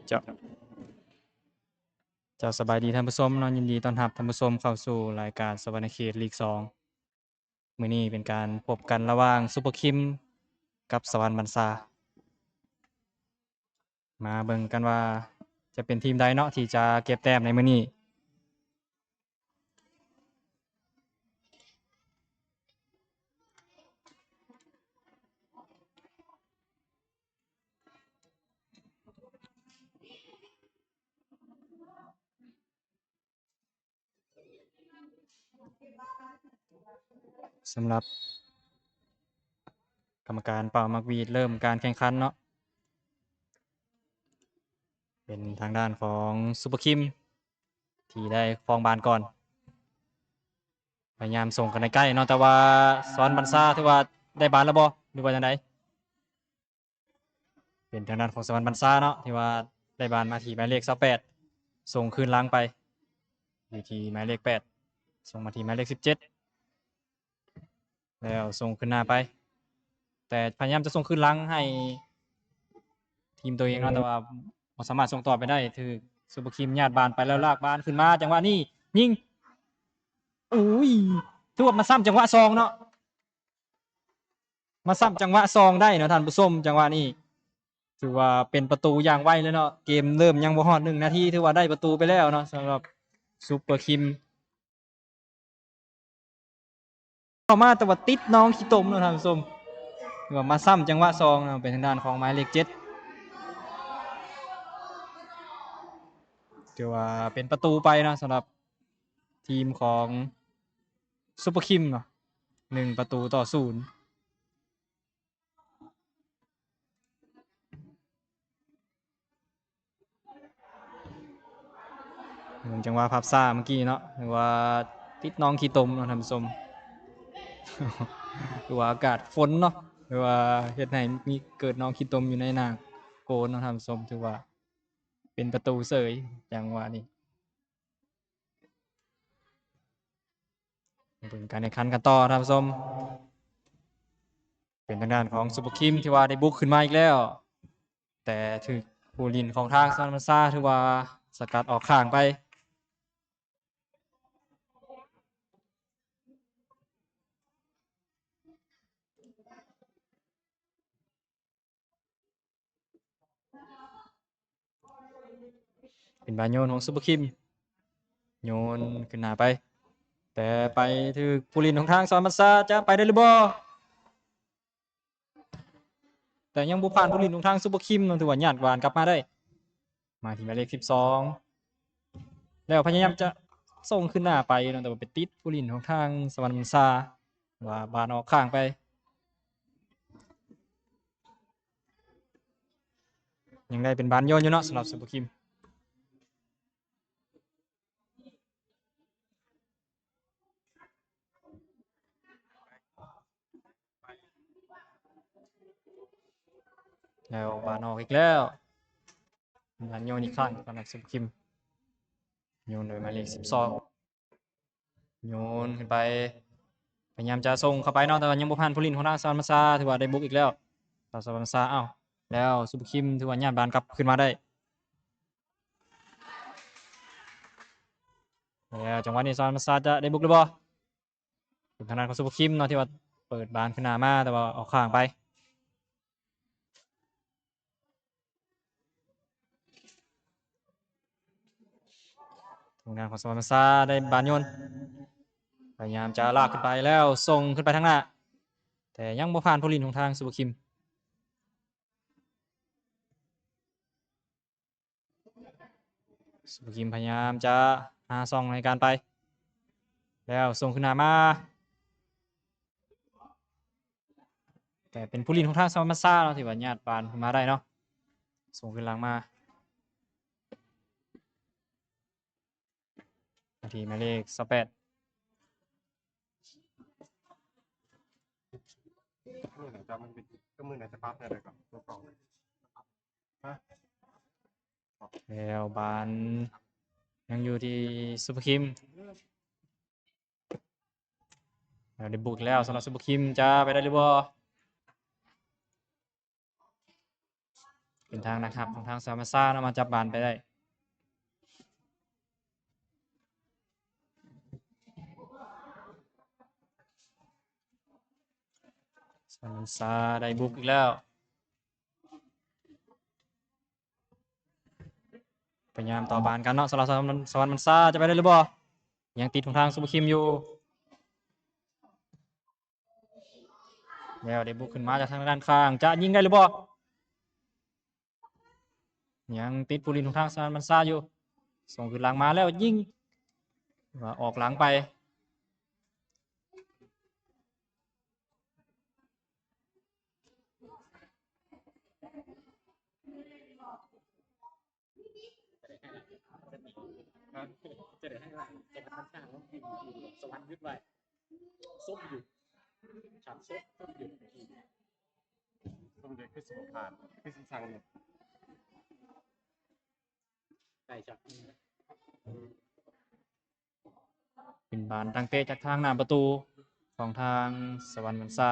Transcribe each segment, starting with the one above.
ເຈົ້າ ເຈົ້າ ສະບາຍດີທ່ານຜູ້ຊົມເນາະ, ຍິນດີຕ້ອນຮັບທ່ານຜູ້ຊົມເຂົ້າສູ່ລາຍການສະຫວັນນະເຂດລີກສອງ. ມື້ນີ້ເປັນການພົບກັນລະຫວ່າງຊຸບເປີຄິມກັບສະຫວັນບັນຊາ. ມາເບິ່ງກັນວ່າຈະເປັນທີມໃດເນາະ ທີ່ຈະເກັບແຕ້ມໃນມື້ນີ້. ສຳລັບກຳມະການເປົ່າໝາກຫວີດເລີ່ມການແຂ່ງຂັນເນາະ, ເປັນທາງດ້ານຂອງຊຸບເປີຄິມທີ່ໄດ້ຄອງບານກ່ອນ, ພະຍາຍາມສົ່ງກັນໃກ້ໆເນາະ, ແຕ່ວ່າສະຫວັນບັນຊາຖືວ່າໄດ້ບານແລ້ວບໍ່ ຫຼືວ່າຈັ່ງໃດ? ເປັນທາງດ້ານຂອງສະຫວັນບັນຊາເນາະ ທີ່ວ່າໄດ້ບານມາທີ່ໝາຍເລກຊາວແປດ ສົ່ງຄືນຫຼັງໄປ ຢູ່ທີ່ໝາຍເລກແປດ ສົ່ງມາທີ່ໝາຍເລກສິບເຈັດ ແລ້ວສົ່ງຂຶ້ນໜ້າໄປ, ແຕ່ພະຍາຍາມຈະສົ່ງຄືນຫຼັງໃຫ້ທີມຕົວເອງເນາະ ແຕ່ວ່າບໍ່ສາມາດສົ່ງຕໍ່ໄປໄດ້, ຖືກຊຸບເປີຄິມຍາດບານໄປແລ້ວລາກບານຂຶ້ນມາ, ຈັງຫວະນີ້ຍິງ ໂອ້ຍ ຖືວ່າມາຊ້ຳຈັງຫວະສອງເນາະ. ມາຊ້ຳຈັງຫວະສອງໄດ້ເນາະທ່ານຜູ້ຊົມ, ຈັງຫວະນີ້ຖືວ່າເປັນປະຕູຢ່າງໄວເລີຍເນາະ, ເກມເລີ່ມຍັງບໍ່ຮອດໜຶ່ງນາທີ ຖືວ່າໄດ້ປະຕູໄປແລ້ວເນາະ ສຳລັບຊຸບເປີຄິມ. ເຂົ້າມາແຕ່ວ່າຕິດໜອງຂີ້ຕົມເນາະທ່ານຜູ້ຊົມ, ຖືວ່າມາຊ້ຳຈັງຫວະສອງເນາະ ເປັນທາງດ້ານຂອງໝາຍເລກເຈັດ, ຖືວ່າເປັນປະຕູໄປເນາະ ສຳລັບທີມຂອງ ຊຸບເປີຄິມເນາະ ໜຶ່ງປະຕູຕໍ່ສູນ. ເບິ່ງຈັງຫວະພາບຊ້າເມື່ອກີ້ເນາະ ຫຼືວ່າຕິດໜອງຂີ້ຕົມເນາະທ່ານຜູ້ຊົມ ຫຼືວ່າອາກາດຝົນເນາະ ຫຼືວ່າເຮັດໃຫ້ມີເກີດໜອງຂີ້ຕົມຢູ່ໃນໜ້າໂກນເນາະທ່ານຜູ້ຊົມ, ຖືວ່າເປັນປະຕູເສີຍ ຈັງຫວະນີ້. ເບິ່ງການແຂ່ງຂັນກັນຕໍ່ທ່ານຜູ້ຊົມ, ເປັນທາງດ້ານຂອງຊຸບເປີຄິມທີ່ວ່າໄດ້ບຸກຂຶ້ນມາອີກແລ້ວ, ແຕ່ຖືກຜູ້ຫຼິ້ນຂອງທາງສະຫວັນບັນຊາຖືວ່າສະກັດອອກຂ້າງໄປ. ເປັນບານໂຍນຂອງຊຸບເປີຄິມ ໂຍນຂຶ້ນໜ້າໄປ ແຕ່ໄປຖືກຜູ້ຫຼິ້ນຂອງທາງສະຫວັນບັນຊາ ຈະໄປໄດ້ຫຼືບໍ່? ແຕ່ຍັງບໍ່ຜ່ານຜູ້ຫຼິ້ນຂອງທາງຊຸບເປີຄິມເນາະ ຖືວ່າຍາດບານກັບມາໄດ້ ມາທີ່ໝາຍເລກສິບສອງ ແລ້ວພະຍາຍາມຈະສົ່ງຂຶ້ນໜ້າໄປເນາະ ແຕ່ວ່າໄປຕິດຜູ້ຫຼິ້ນຂອງທາງສະຫວັນບັນຊາ ວ່າບານອອກຂ້າງໄປ. ຍັງໄດ້ເປັນບານໂຍນຢູ່ເນາະ ສຳລັບຊຸບເປີຄິມ. ແລ້ວບານອອກອີກແລ້ວ ບານໂຍນອີກຄັ້ງສຳລັບຊຸບເປີຄິມ ໂຍນໂດຍໝາຍເລກສິບສອງ ໂຍນຂຶ້ນໄປ ພະຍາຍາມຈະສົ່ງເຂົ້າໄປເນາະ ແຕ່ວ່າຍັງບໍ່ຜ່ານຜູ້ຫຼິ້ນຂອງທາງສະຫວັນບັນຊາ ຖືວ່າໄດ້ບຸກອີກແລ້ວ ສະຫວັນບັນຊາ. ອ້າວ ແລ້ວຊຸບເປີຄິມຖືວ່າຍາດບານກັບຄືນມາໄດ້ ແລ້ວຈັງຫວະນີ້ສະຫວັນບັນຊາຈະໄດ້ບຸກຫຼືບໍ່? ເປັນທາງດ້ານຂອງຊຸບເປີຄິມເນາະ ທີ່ວ່າເປີດບານຂຶ້ນໜ້າມາ ແຕ່ວ່າອອກຂ້າງໄປ. ທາງດ້ານຂອງສະຫວັນບັນຊາໄດ້ບານໂຍນ ພະຍາຍາມຈະລາກຂຶ້ນໄປແລ້ວສົ່ງຂຶ້ນໄປທາງໜ້າ ແຕ່ຍັງບໍ່ຜ່ານຜູ້ຫຼິ້ນຂອງທາງຊຸບເປີຄິມ. ສຸພະກິມພະຍາຍາມຈະຫາຊ່ອງໃນການໄປ ແລ້ວສົ່ງຂຶ້ນໜ້າມາ ແຕ່ເປັນຜູ້ຫຼິ້ນຂອງທາງສະຫວັນບັນຊາເນາະ ທີ່ວ່າຍາດບານຂຶ້ນມາໄດ້ເນາະ ສົ່ງຂຶ້ນຫຼັງມາ ທີ່ໝາຍເລກຊາວແປດ ແລ້ວບານຍັງຢູ່ທີ່ສຸພະກິມ ແລ້ວໄດ້ບຸກແລ້ວສຳລັບສຸພະກິມ ຈະໄປໄດ້ຫຼືບໍ່? ປັນທາງນັກຮັບຂອງທາງສະຫວັນບັນຊາເນາະ ມາຈັບບານໄປໄດ້. ສະຫວັນບັນຊາໄດ້ບຸກອີກແລ້ວ. ພະຍາຍາມຕໍ່ບານກັນເນາະ ສຳລັບສະຫວັນ ສະຫວັນບັນຊາ ຈະໄປໄດ້ຫຼືບໍ່? ຍັງຕິດຂອງທາງສຸພະຄິມຢູ່ ແລ້ວໄດ້ບຸກຂຶ້ນມາຈາກທາງດ້ານຂ້າງ ຈະຍິງໄດ້ຫຼືບໍ່? ຍັງຕິດຜູ້ຫຼິ້ນຂອງທາງສະຫວັນບັນຊາຢູ່ ສົ່ງຄືນຫຼັງມາແລ້ວຍິງ ວ່າອອກຫຼັງໄປ. ຈະໄດ້ໃຫ້ຫຼານ ສະຫວັນບັນຊາ ສະຫວັນຢຸດໄວ້ ຊົມຢູ່ ຄັບຊົມ ຊົມຢູ່ ຊົມຢູ່ ຄືຊິບໍ່ຜ່ານ ຄືຊິສັ່ງຢູ່ ໄດ້ຈັກ ເປັນບານຕັ້ງເຕະຈາກທາງໜ້າປະຕູຂອງທາງສະຫວັນບັນຊາ.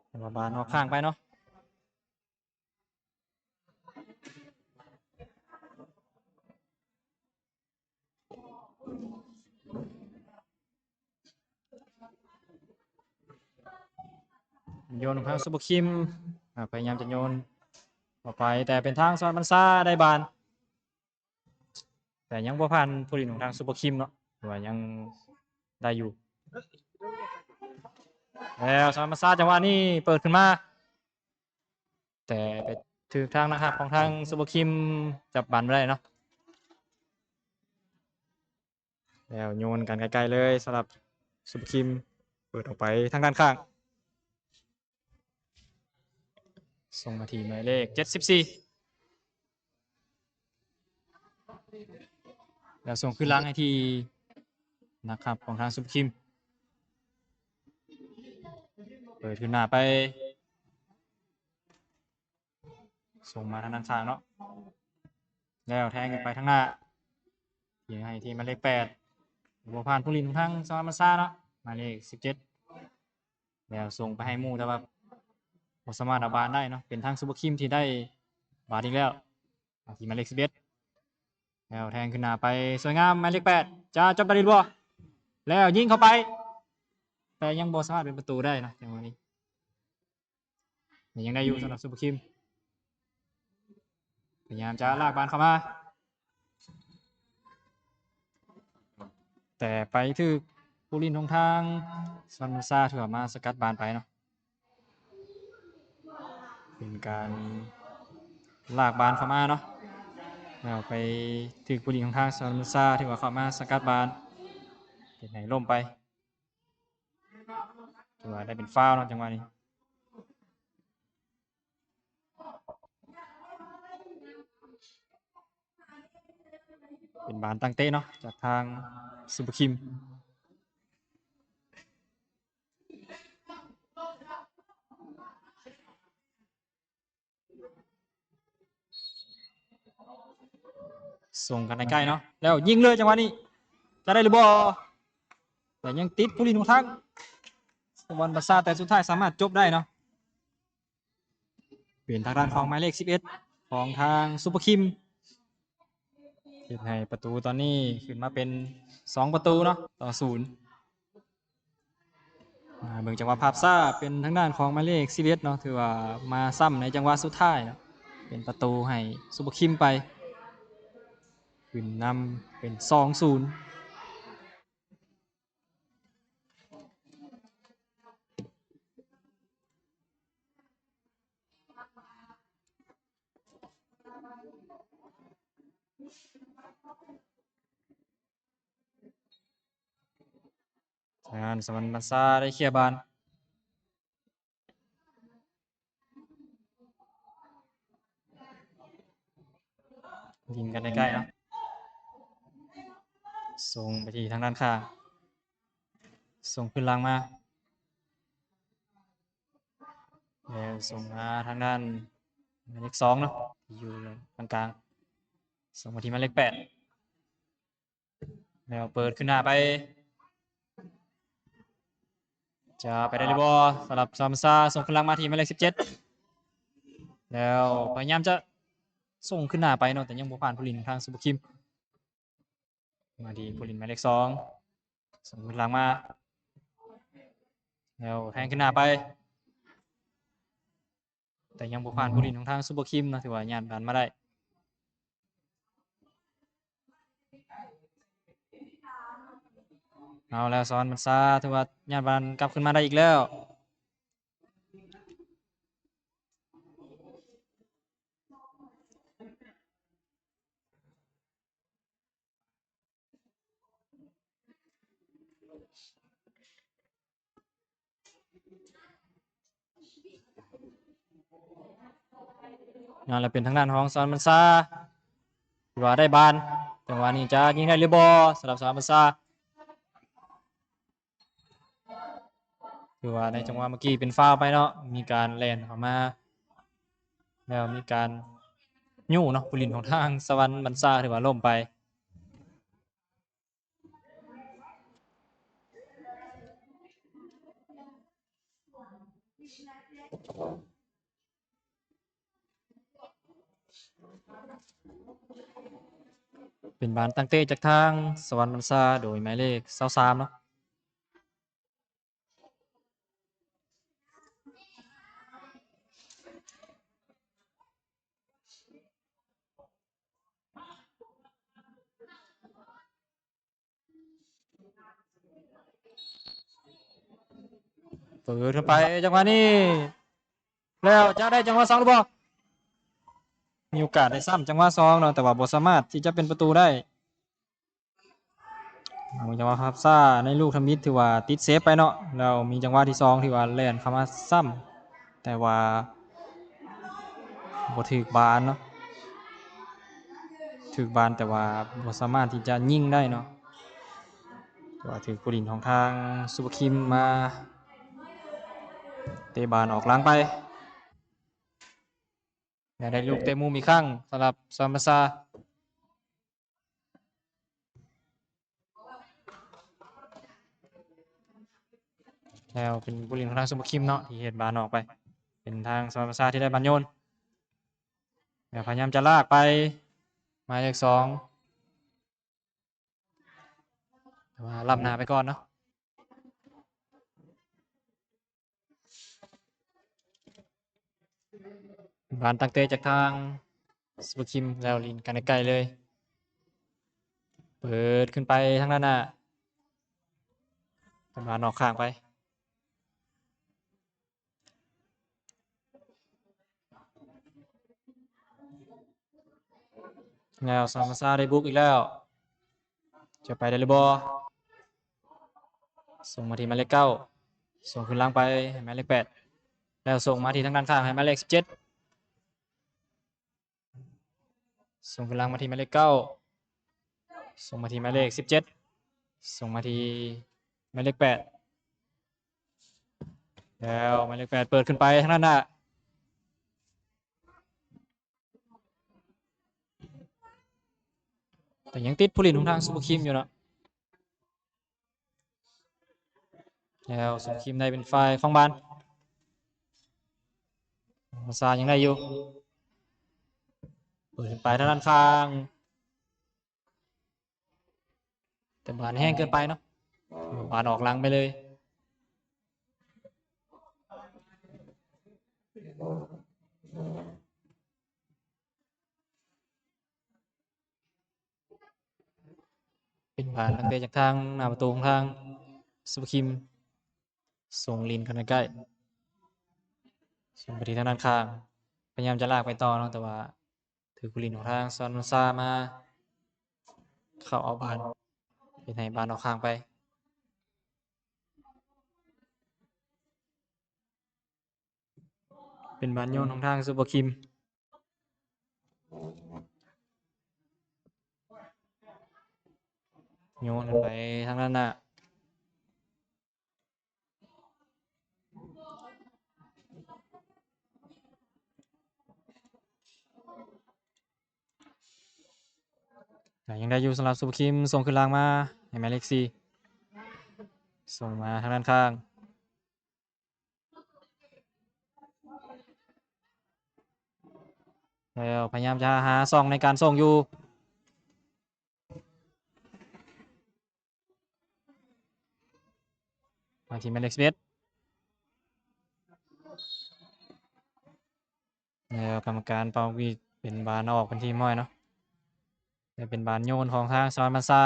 ເຫັນວ່າບານອອກຂ້າງໄປເນາະ. ໂຍນຂອງທາງຊຸບເປີຄິມ ອາ ພະຍາຍາມຈະໂຍນອອກໄປ ແຕ່ເປັນທາງສະຫວັນບັນຊາໄດ້ບານ ແຕ່ຍັງບໍ່ຜ່ານຜູ້ຫຼິ້ນຂອງທາງຊຸບເປີຄິມເນາະ ຖືວ່າຍັງໄດ້ຢູ່ ແລ້ວສະຫວັນບັນຊາຈັງຫວະນີ້ເປີດຂຶ້ນມາ ແຕ່ໄປຖືກທາງນັກຮັບຂອງທາງຊຸບເປີຄິມຈັບບານບໍ່ໄດ້ເນາະ ແລ້ວໂຍນກັນໄກໆເລີຍ ສຳລັບຊຸບເປີຄິມ ເປີດອອກໄປທາງດ້ານຂ້າງ ສົ່ງມາທີ່ໝາຍເລກເຈັດສິບສີ່ ແລ້ວສົ່ງຄືນຫຼັງໃຫ້ທີ່ນັກຮັບຂອງທາງຊຸບເປີຄິມ ເປີດຂຶ້ນໜ້າໄປ ສົ່ງມາທາງດ້ານຂ້າງເນາະ ແລ້ວແທງຂຶ້ນໄປທາງໜ້າ ຍິງໃຫ້ທີ່ໝາຍເລກແປດ ບໍ່ຜ່ານຜູ້ຫຼິ້ນຂອງທາງສະຫວັນບັນຊາເນາະ ໝາຍເລກສິບເຈັດ ແລ້ວສົ່ງໄປໃຫ້ໝູ່ ແຕ່ວ່າບໍ່ສາມາດເອົາບານໄດ້ເນາະ ເປັນທາງຊຸບເປີຄິມທີ່ໄດ້ບານອີກແລ້ວ ມາທີ່ໝາຍເລກສິບເອັດ ແລ້ວແທງຂຶ້ນໜ້າໄປສວຍງາມ ໝາຍເລກແປດ ຈະຈັບໄດ້ຫຼືບໍ່? ແລ້ວຍິງເຂົ້າໄປ ແຕ່ຍັງບໍ່ສາມາດເປັນປະຕູໄດ້ເນາະ ຈັງຫວະນີ້ ຍັງໄດ້ຢູ່ສຳລັບຊຸບເປີຄິມ ພະຍາຍາມຈະລາກບານເຂົ້າມາ ແຕ່ໄປຖືກຜູ້ຫຼິ້ນຂອງທາງສະຫວັນບັນຊາ ຖືວ່າມາສະກັດບານໄປເນາະ ເປັນການລາກບານເຂົ້າມາເນາະ ແລ້ວໄປຖືກຜູ້ຫຼິ້ນຂອງທາງສະຫວັນບັນຊາ ຖືວ່າເຂົ້າມາສະກັດບານ ເຮັດໃຫ້ລົ້ມໄປ ຖືວ່າໄດ້ເປັນຟາວເນາະ ຈັງຫວະນີ້ ເປັນບານຕັ້ງເຕະເນາະ ຈາກທາງຊຸບເປີຄິມ ສົ່ງກັນໃກ້ໆເນາະ ແລ້ວຍິງເລີຍ ຈັງຫວະນີ້ ຈະໄດ້ຫຼືບໍ່? ແຕ່ຍັງຕິດຜູ້ຫຼິ້ນຂອງທາງສະຫວັນບັນຊາ ແຕ່ສຸດທ້າຍສາມາດຈົບໄດ້ເນາະ ເປັນທາງດ້ານຂອງໝາຍເລກສິບເອັດ ຂອງທາງຊຸບເປີຄິມ ເຮັດໃຫ້ປະຕູຕອນນີ້ຂຶ້ນມາເປັນສອງປະຕູເນາະ ຕໍ່ສູນ. ມາເບິ່ງຈັງຫວະພາບຊ້າ ເປັນທາງດ້ານຂອງໝາຍເລກສິບເອັດເນາະ ຖືວ່າມາຊ້ຳໃນຈັງຫວະສຸດທ້າຍເນາະ ເປັນປະຕູໃຫ້ຊຸບເປີຄິມໄປ ຂຶ້ນນຳເປັນສອງສູນ. ທາງດ້ານສະຫວັນບັນຊາໄດ້ເຄຍບານ ຍິງກັນໃກ້ໆເນາະ ສົ່ງໄປທີ່ທາງດ້ານຂ້າງ ສົ່ງຂຶ້ນຫຼັງມາ ແລ້ວສົ່ງຫາທາງດ້ານ ໝາຍເລກສອງເນາະ ທີ່ຢູ່ກາງໆ ສົ່ງມາທີ່ໝາຍເລກແປດ ແລ້ວເປີດຂຶ້ນໜ້າໄປ ຈະໄປໄດ້ຫຼືບໍ່? ສຳລັບສະຫວັນບັນຊາ ສົ່ງຄືນຫຼັງມາທີ່ໝາຍເລກສິບເຈັດ ແລ້ວພະຍາຍາມຈະສົ່ງຄືນໜ້າໄປເນາະ ແຕ່ຍັງບໍ່ຜ່ານຜູ້ຫຼິ້ນຂອງທາງຊຸບເປີຄິມ. ມາທີ່ຜູ້ຫຼິ້ນໝາຍເລກສອງ ສົ່ງຄືນຫຼັງມາ ແລ້ວແທງຄືນໜ້າໄປ ແຕ່ຍັງບໍ່ຜ່ານຜູ້ຫຼິ້ນຂອງທາງຊຸບເປີຄິມເນາະ ຖືວ່າຍາດບານມາໄດ້. ເອົາແລ້ວ ສະຫວັນບັນຊາ ຖືວ່າຍາດບານກັບຄືນມາໄດ້ອີກແລ້ວ. ນັ້ນລະເປັນທາງດ້ານຂອງສະຫວັນບັນຊາ ທີ່ວ່າໄດ້ບານ ຈັງຫວະນີ້ຈະຍິງໄດ້ຫຼືບໍ່? ສຳລັບສະຫວັນບັນຊາ ຖືວ່າໃນຈັງຫວະເມື່ອກີ້ເປັນຟາວໄປເນາະ ມີການແລ່ນເຂົ້າມາ ແລ້ວມີການຍູ້ເນາະ ຜູ້ຫຼິ້ນຂອງທາງສະຫວັນບັນຊາຖືວ່າລົ້ມໄປ. ເປັນບານຕັ້ງເຕະຈາກທາງສະຫວັນບັນຊາ ໂດຍໝາຍເລກຊາວສາມເນາະ. ເປີດຂຶ້ນໄປ ຈັງຫວະນີ້ ແລ້ວຈະໄດ້ຈັງຫວະສອງຫຼືບໍ່? ມີໂອກາດໄດ້ຊ້ຳຈັງຫວະສອງເນາະ ແຕ່ວ່າບໍ່ສາມາດທີ່ຈະເປັນປະຕູໄດ້. ເອົາ ຈັງຫວະຮັບຊ້າໃນລູກທຳອິດ ຖືວ່າຕິດເຊຟໄປເນາະ ແລ້ວມີຈັງຫວະທີສອງ ທີ່ວ່າແລ່ນເຂົ້າມາຊ້ຳ ແຕ່ວ່າບໍ່ຖືກບານເນາະ ຖືກບານ ແຕ່ວ່າບໍ່ສາມາດທີ່ຈະຍິງໄດ້ເນາະ ແຕ່ວ່າຖືກຜູ້ຫຼິ້ນຂອງທາງຊຸບເປີຄິມມາເຕະບານອອກຫຼັງໄປ ແລະ ໄດ້ລູກເຕະມຸມອີກຄັ້ງສຳລັບສະຫວັນບັນຊາ. ແລ້ວເປັນຜູ້ຫຼິ້ນຂອງທາງຊຸບເປີຄິມເນາະ ທີ່ເຮັດບານອອກໄປ ເປັນທາງສະຫວັນບັນຊາທີ່ໄດ້ບານໂຍນ ແລ້ວພະຍາຍາມຈະລາກໄປ ໝາຍເລກສອງ ແຕ່ວ່າລ້ຳໜ້າໄປກ່ອນເນາະ. ບານຕັ້ງເຕະຈາກທາງຊຸບເປີຄິມ ແລ້ວຫຼິ້ນກັນໃກ້ໆເລີຍ ເປີດຂຶ້ນໄປທາງດ້ານໜ້າ ເປັນບານອອກຂ້າງໄປ ແລ້ວສະຫວັນບັນຊາໄດ້ບຸກອີກແລ້ວ ຈະໄປໄດ້ຫຼືບໍ່? ສົ່ງມາທີ່ໝາຍເລກເກົ້າ ສົ່ງຄືນຫຼັງໄປໃຫ້ໝາຍເລກແປດ ແລ້ວສົ່ງມາທີ່ທາງດ້ານຂ້າງໃຫ້ໝາຍເລກສິບເຈັດ ສົ່ງຄືນຫຼັງມາທີ່ໝາຍເລກເກົ້າ ສົ່ງມາທີ່ໝາຍເລກສິບເຈັດ ສົ່ງມາທີ່ໝາຍເລກແປດ ແລ້ວໝາຍເລກແປດເປີດຂຶ້ນໄປທາງດ້ານໜ້າ ແຕ່ຍັງຕິດຜູ້ຫຼິ້ນຂອງທາງຊຸບເປີຄິມຢູ່ເນາະ ແລ້ວຊຸບເປີຄິມໄດ້ເປັນຝ່າຍຄອງບານ ສະຫວັນບັນຊາຍັງໄດ້ຢູ່ ເປີດຂຶ້ນໄປທາງດ້ານຂ້າງ ແຕ່ບານແຮງເກີນໄປເນາະ ບານອອກຫຼັງໄປເລີຍ ເປັນບານຕັ້ງແຕ່ຈາກທາງໜ້າປະຕູຂອງທາງຊຸບເປີຄິມ ສົ່ງຫຼິ້ນເຂົ້າໃນໃກ້ ສົ່ງໄປທີ່ທາງດ້ານຂ້າງ ພະຍາຍາມຈະລາກໄປຕໍ່ເນາະ ແຕ່ວ່າ ຖືກຜູ້ຫຼິ້ນຂອງທາງສະຫວັນບັນຊາມາເຂົ້າເອົາບານ ເຮັດໃຫ້ບານອອກຂ້າງໄປ ເປັນບານໂຍນຂອງທາງຊຸບເປີຄິມ ໂຍນໄປທາງດ້ານໜ້າ. ແລ້ ກໍຍັງໄດ້ຢູ່ສຳລັບສຸພະຄິມ ສົ່ງຄືນຫຼັງມາໃຫ້ໝາຍເລກສີ່ ສົ່ງມາທາງດ້ານຂ້າງ ແລ້ວພະຍາຍາມຈະຫາຊ່ອງໃນການສົ່ງຢູ່ ມາທີ່ໝາຍເລກສິບເອັດ ແລ້ວກຳມະການເປົ່າຫວີດເປັນບານອອກເປັນທີ່ຮຽບຮ້ອຍເນາະ ແລະເປັນບານໂຍນຂອງທາງສະຫວັນບັນຊາ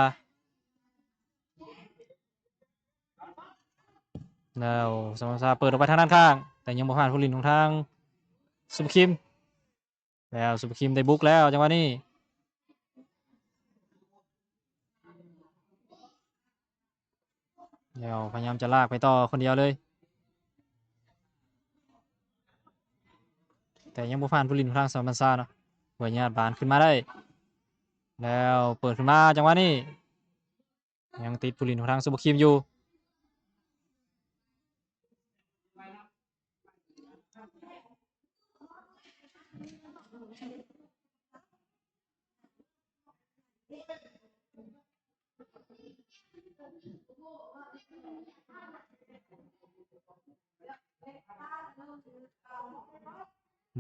ແລ້ວສະຫວັນບັນຊາເປີດອອກໄປທາງດ້ານຂ້າງ ແຕ່ຍັງບໍ່ຜ່ານຜູ້ຫຼິ້ນຂອງທາງສຸພະຄິມ ແລ້ວສຸພະຄິມໄດ້ບຸກແລ້ວຈັງຫວະນີ້ ແລ້ວພະຍາຍາມຈະລາກໄປຕໍ່ຄົນດຽວເລີຍ ແຕ່ຍັງບໍ່ຜ່ານຜູ້ຫຼິ້ນຂອງທາງສະຫວັນບັນຊາເນາະ ເພື່ອຍາດບານຂຶ້ນມາໄດ້ ແລ້ວເປີດຂຶ້ນມາຈັງຫວະນີ້ ຍັງຕິດຜູ້ຫຼິ້ນຂອງທາງສຸພະຄິມຢູ່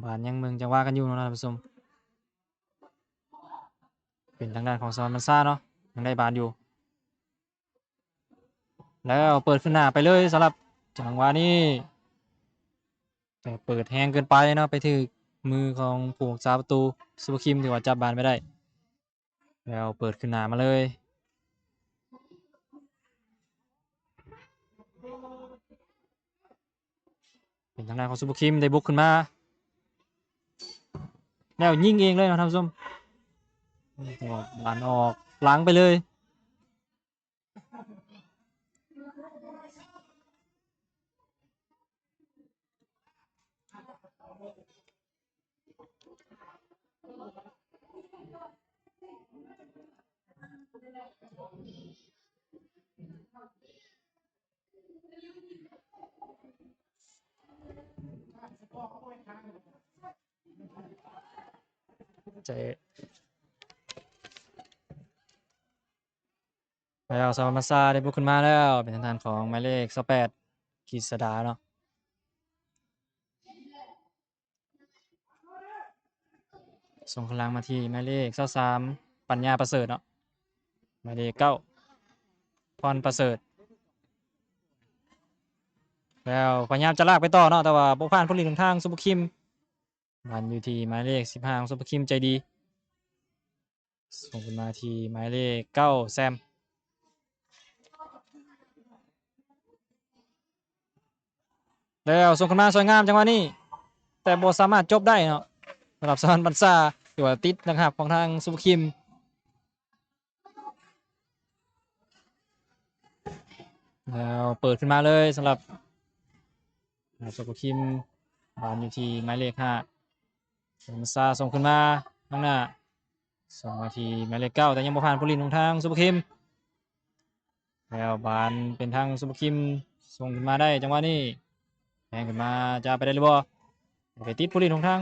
ບານຍັງເບິ່ງຈັງຫວະກັນຢູ່ເນາະທ່ານຜູ້ຊົມ ເປັນທາງດ້ານຂອງສະຫວັນບັນຊາເນາະ ຍັງໄດ້ບານຢູ່ ແລ້ວເປີດຂຶ້ນໜ້າໄປເລີຍສຳລັບຈັງຫວະນີ້ ແຕ່ເປີດແຮງເກີນໄປເນາະ ໄປຖືກມືຂອງຜູ້ຮັກສາປະຕູ ສຸພະຄິມຖືວ່າຈັບບານໄວ້ໄດ້ ແລ້ວເປີດຂຶ້ນໜ້າມາເລີຍ ເປັນທາງດ້ານຂອງສຸພະຄິມໄດ້ບຸກຂຶ້ນມາ ແລ້ວຍິງເອງເລີຍເນາະທ່ານຜູ້ຊົມ ບານອອກຫຼັງໄປເລີຍ. ແລ້ວສະຫວັນບັນຊາໄດ້ບຸກຂຶ້ນມາແລ້ວ ເປັນທາງດ້ານຂອງໝາຍເລກຊາວແປດ ກິດສະດາເນາະ ສົ່ງຂ້າງຫຼັງມາທີ່ໝາຍເລກຊາວສາມ ປັນຍາປະເສີດເນາະ ໝາຍເລກເກົ້າ ພອນປະເສີດ ແລ້ວພະຍາຍາມຈະລາກໄປຕໍ່ເນາະ ແຕ່ວ່າບໍ່ຜ່ານຜູ້ຫຼິ້ນຂອງທາງສຸພະຄິມ ບານຢູ່ທີ່ໝາຍເລກສິບຫ້າ ສຸພະຄິມໃຈດີ ສົ່ງຂຶ້ນມາທີ່ໝາຍເລກເກົ້າ ແຊມ ແລ້ວສົ່ງຂຶ້ນມາສວຍງາມຈັງຫວະນີ້ ແຕ່ບໍ່ສາມາດຈົບໄດ້ເນາະ ສຳລັບສະຫວັນບັນຊາ ຖືວ່າຕິດນັກຮັບຂອງທາງສຸພະຄິມ ແລ້ວເປີດຂຶ້ນມາເລີຍສຳລັບ ສຸພະຄິມ ບານຢູ່ທີ່ໝາຍເລກຫ້າ ສະຫວັນບັນຊາສົ່ງຂຶ້ນມາທາງໜ້າ ສົ່ງມາທີ່ໝາຍເລກເກົ້າ ແຕ່ຍັງບໍ່ຜ່ານຜູ້ຫຼິ້ນຂອງທາງສຸພະຄິມ ແລ້ວບານເປັນທາງສຸພະຄິມສົ່ງຂຶ້ນມາໄດ້ ຈັງຫວະນີ້ແພງຂຶ້ນມາຈະໄປໄດ້ຫຼືບໍ່ ໄປຕິດຜູ້ຫຼິ້ນຂອງທາງ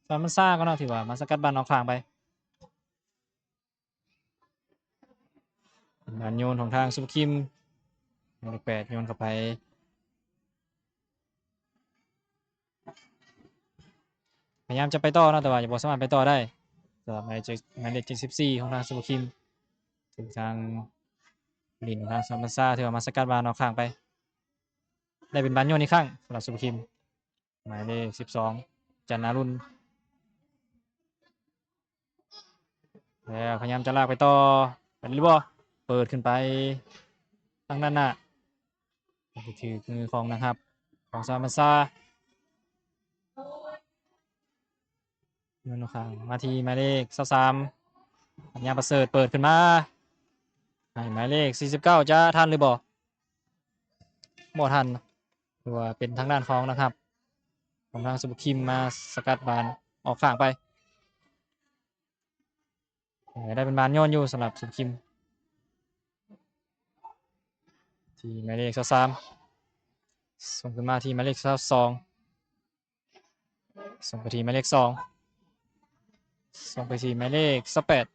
ສະຫວັນບັນຊາກ່ອນເນາະ ຖືວ່າມາສະກັດບານອອກຂ້າງໄປ ການໂຍນຂອງທາງສຸພະຄິມ ໝາຍເລກແປດ ໂຍນເຂົ້າໄປ ພະຍາຍາມຈະໄປຕໍ່ເນາະ ແຕ່ວ່າຍັງບໍ່ສາມາດໄປຕໍ່ໄດ້ ສຳລັບໝາຍເລກ ໝາຍເລກເຈັດສິບສີ່ ຂອງທາງສຸພະຄິມ ຖືກທາງຫຼິ້ນຂອງທາງສະຫວັນບັນຊາ ຖືວ່າມາສະກັດບານອອກຂ້າງໄປ ໄດ້ເປັນບານໂຍນອີກຄັ້ງສຳລັບສຸພະຄິມ ໝາຍເລກສິບສອງ ຈັນອາລຸນ ແລ້ວພະຍາຍາມຈະລາກໄປຕໍ່ ໄປຫຼືບໍ່ ເປີດຂຶ້ນໄປທາງດ້ານໜ້າ ໄປຖືກມືຂອງນັກຮັບຂອງສະຫວັນບັນຊາ ໂຍນເຂົ້າຂ້າງມາທີ່ໝາຍເລກຊາວສາມ ປັນຍາປະເສີດ ເປີດຂຶ້ນມາໃຫ້ໝາຍເລກສີ່ສິບເກົ້າ ຈະທັນຫຼືບໍ່? ບໍ່ທັນ ຖືວ່າເປັນທາງດ້ານຂອງນັກຮັບຂອງທາງສຸພະຄິມມາສະກັດບານອອກຂ້າງໄປ ເອີ ໄດ້ເປັນບານໂຍນຢູ່ສຳລັບສຸພະຄິມ ທີ່ໝາຍເລກຊາວສາມ ສົ່ງຂຶ້ນມາທີ່ໝາຍເລກຊາວສອງ ສົ່ງໄປທີ່ໝາຍເລກສອງ ສົ່ງໄປທີ່ໝາຍເລກຊາວແປດ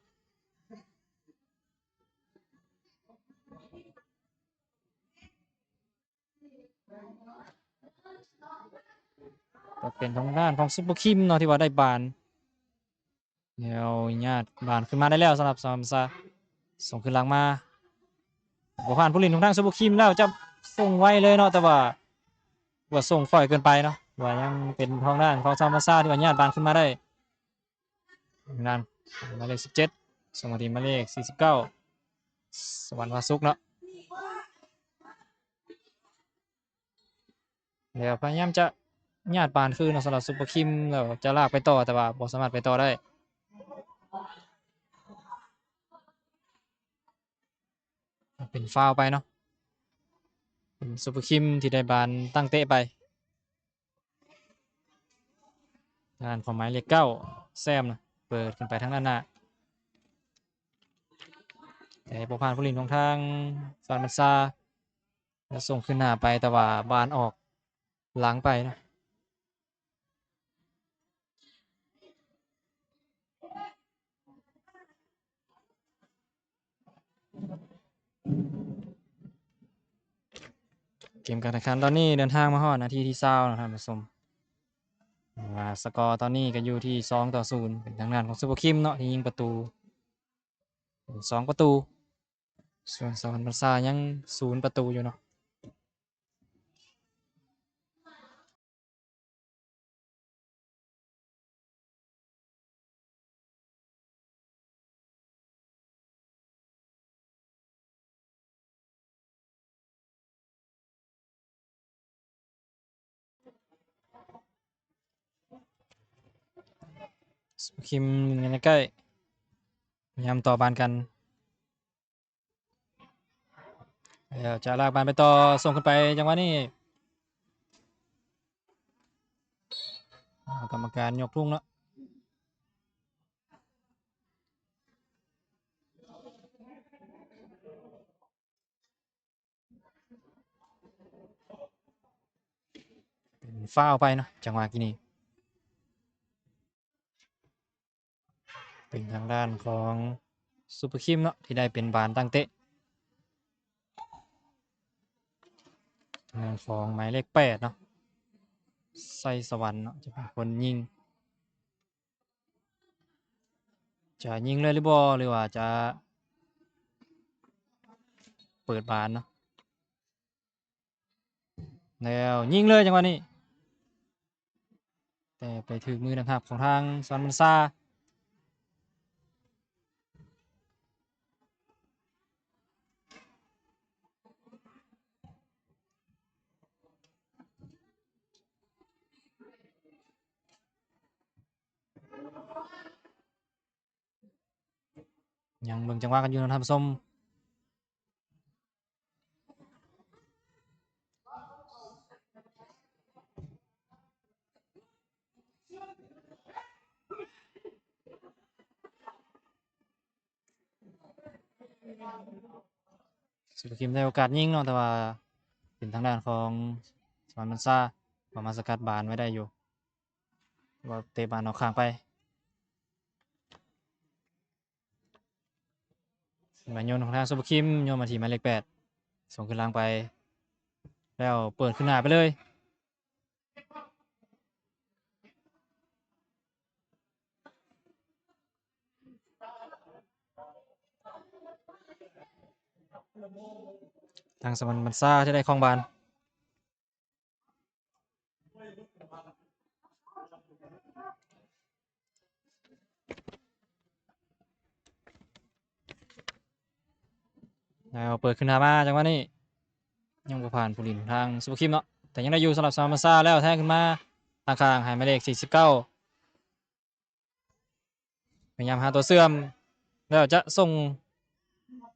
ກໍເປັນທາງດ້ານຂອງຊຸບເປີຄິມເນາະ ທີ່ວ່າໄດ້ບານ ແລ້ວຍາດບານຂຶ້ນມາໄດ້ແລ້ວສຳລັບສະຫວັນບັນຊາ ສົ່ງຄືນຫຼັງມາ ບໍ່ຜ່ານຜູ້ຫຼິ້ນຂອງທາງຊຸບເປີຄິມ ແລ້ວຈະສົ່ງໄວເລີຍເນາະ ແຕ່ວ່າ ວ່າສົ່ງຂ້ອຍເກີນໄປເນາະ ວ່າຍັງເປັນທາງດ້ານຂອງສະຫວັນບັນຊາທີ່ວ່າຍາດບານຂຶ້ນມາໄດ້ ທາງດ້ານໝາຍເລກສິບເຈັດ ສົ່ງມາທີ່ໝາຍເລກສີ່ສິບເກົ້າ ສະຫວັນພາສຸກເນາະ ແລ້ວພະຍາຍາມຈະຍາດບານຄືນເນາະ ສຳລັບຊຸບເປີຄິມ ແລ້ວຈະລາກໄປຕໍ່ ແຕ່ວ່າບໍ່ສາມາດໄປຕໍ່ໄດ້ ເປັນຟາວໄປເນາະ ເປັນຊຸບເປີຄິມທີ່ໄດ້ບານຕັ້ງເຕະໄປ ທາງດ້ານຂອງໝາຍເລກເກົ້າ ແຊມນະ ເປີດຂຶ້ນໄປທາງດ້ານໜ້າ ແຕ່ບໍ່ຜ່ານຜູ້ຫຼິ້ນຂອງທາງສະຫວັນບັນຊາ ແລ້ວສົ່ງຄືນໜ້າໄປ ແຕ່ວ່າບານອອກຫຼັງໄປເນາະ. ເກມການແຂ່ງຂັນຕອນນີ້ເດີນທາງມາຮອດນາທີທີຊາວເນາະທ່ານຜູ້ຊົມ ວ່າສະກໍຕອນນີ້ກໍຢູ່ທີ່ສອງຕໍ່ສູນ ເປັນທາງດ້ານຂອງຊຸບເປີຄິມເນາະ ທີ່ຍິງປະຕູສອງປະຕູ ສ່ວນສະຫວັນບັນຊາຍັງສູນປະຕູຢູ່ເນາະ. ຄິມ ໃນໃກ້ ພະຍາຍາມຕໍ່ບານກັນ ແລ້ວຈະລາກບານໄປຕໍ່ ສົ່ງຂຶ້ນໄປ ຈັງຫວະນີ້ ອ່າ ກຳມະການຍົກທຸງເນາະ ເປັນຟາວໄປເນາະ ຈັງຫວະກີ້ນີ້ ເປັນທາງດ້ານຂອງຊຸບເປີຄິມເນາະ ທີ່ໄດ້ເປັນບານຕັ້ງເຕະ ທາງດ້ານຂອງໝາຍເລກແປດເນາະ ໄຊສະຫວັນເນາະ ຈະເປັນຄົນຍິງ ຈະຍິງເລີຍຫຼືບໍ່ ຫຼືວ່າຈະເປີດບານເນາະ. ແລ້ວຍິງເລີຍຈັງຫວະນີ້ ແຕ່ໄປຖືກມືນັກຮັບຂອງທາງສະຫວັນບັນຊາ ຍັງເບິ່ງຈັງຫວະກັນຢູ່ເນາະທ່ານຜູ້ຊົມ. ສຸພະຄິມໄດ້ໂອກາດຍິງເນາະ ແຕ່ວ່າເປັນທາງດ້ານຂອງສະຫວັນບັນຊາ ເຂົ້າມາສະກັດບານໄວ້ໄດ້ຢູ່ ແຕ່ວ່າເຕະບານອອກຂ້າງໄປ. ມາໂຍນຂອງທາງສຸພະຄິມ ໂຍນມາທີ່ໝາຍເລກແປດ ສົ່ງຂຶ້ນຫຼັງໄປ ແລ້ວເປີດຂຶ້ນໜ້າໄປເລີຍ. ທາງສະຫວັນບັນຊາຈະໄດ້ຄອງບານ. ແລ້ວເປີດຂຶ້ນໜ້າມາ ຈັງຫວະນີ້ຍັງບໍ່ຜ່ານຜູ້ຫຼິ້ນທາງສຸພະຄິມເນາະ ແຕ່ຍັງໄດ້ຢູ່ສຳລັບສະຫວັນບັນຊາ ແລ້ວແທງຂຶ້ນມາທາງຂ້າງໃຫ້ໝາຍເລກສີ່ສິບເກົ້າ ພະຍາຍາມຫາຕົວເຊື່ອມ ແລ້ວຈະສົ່ງ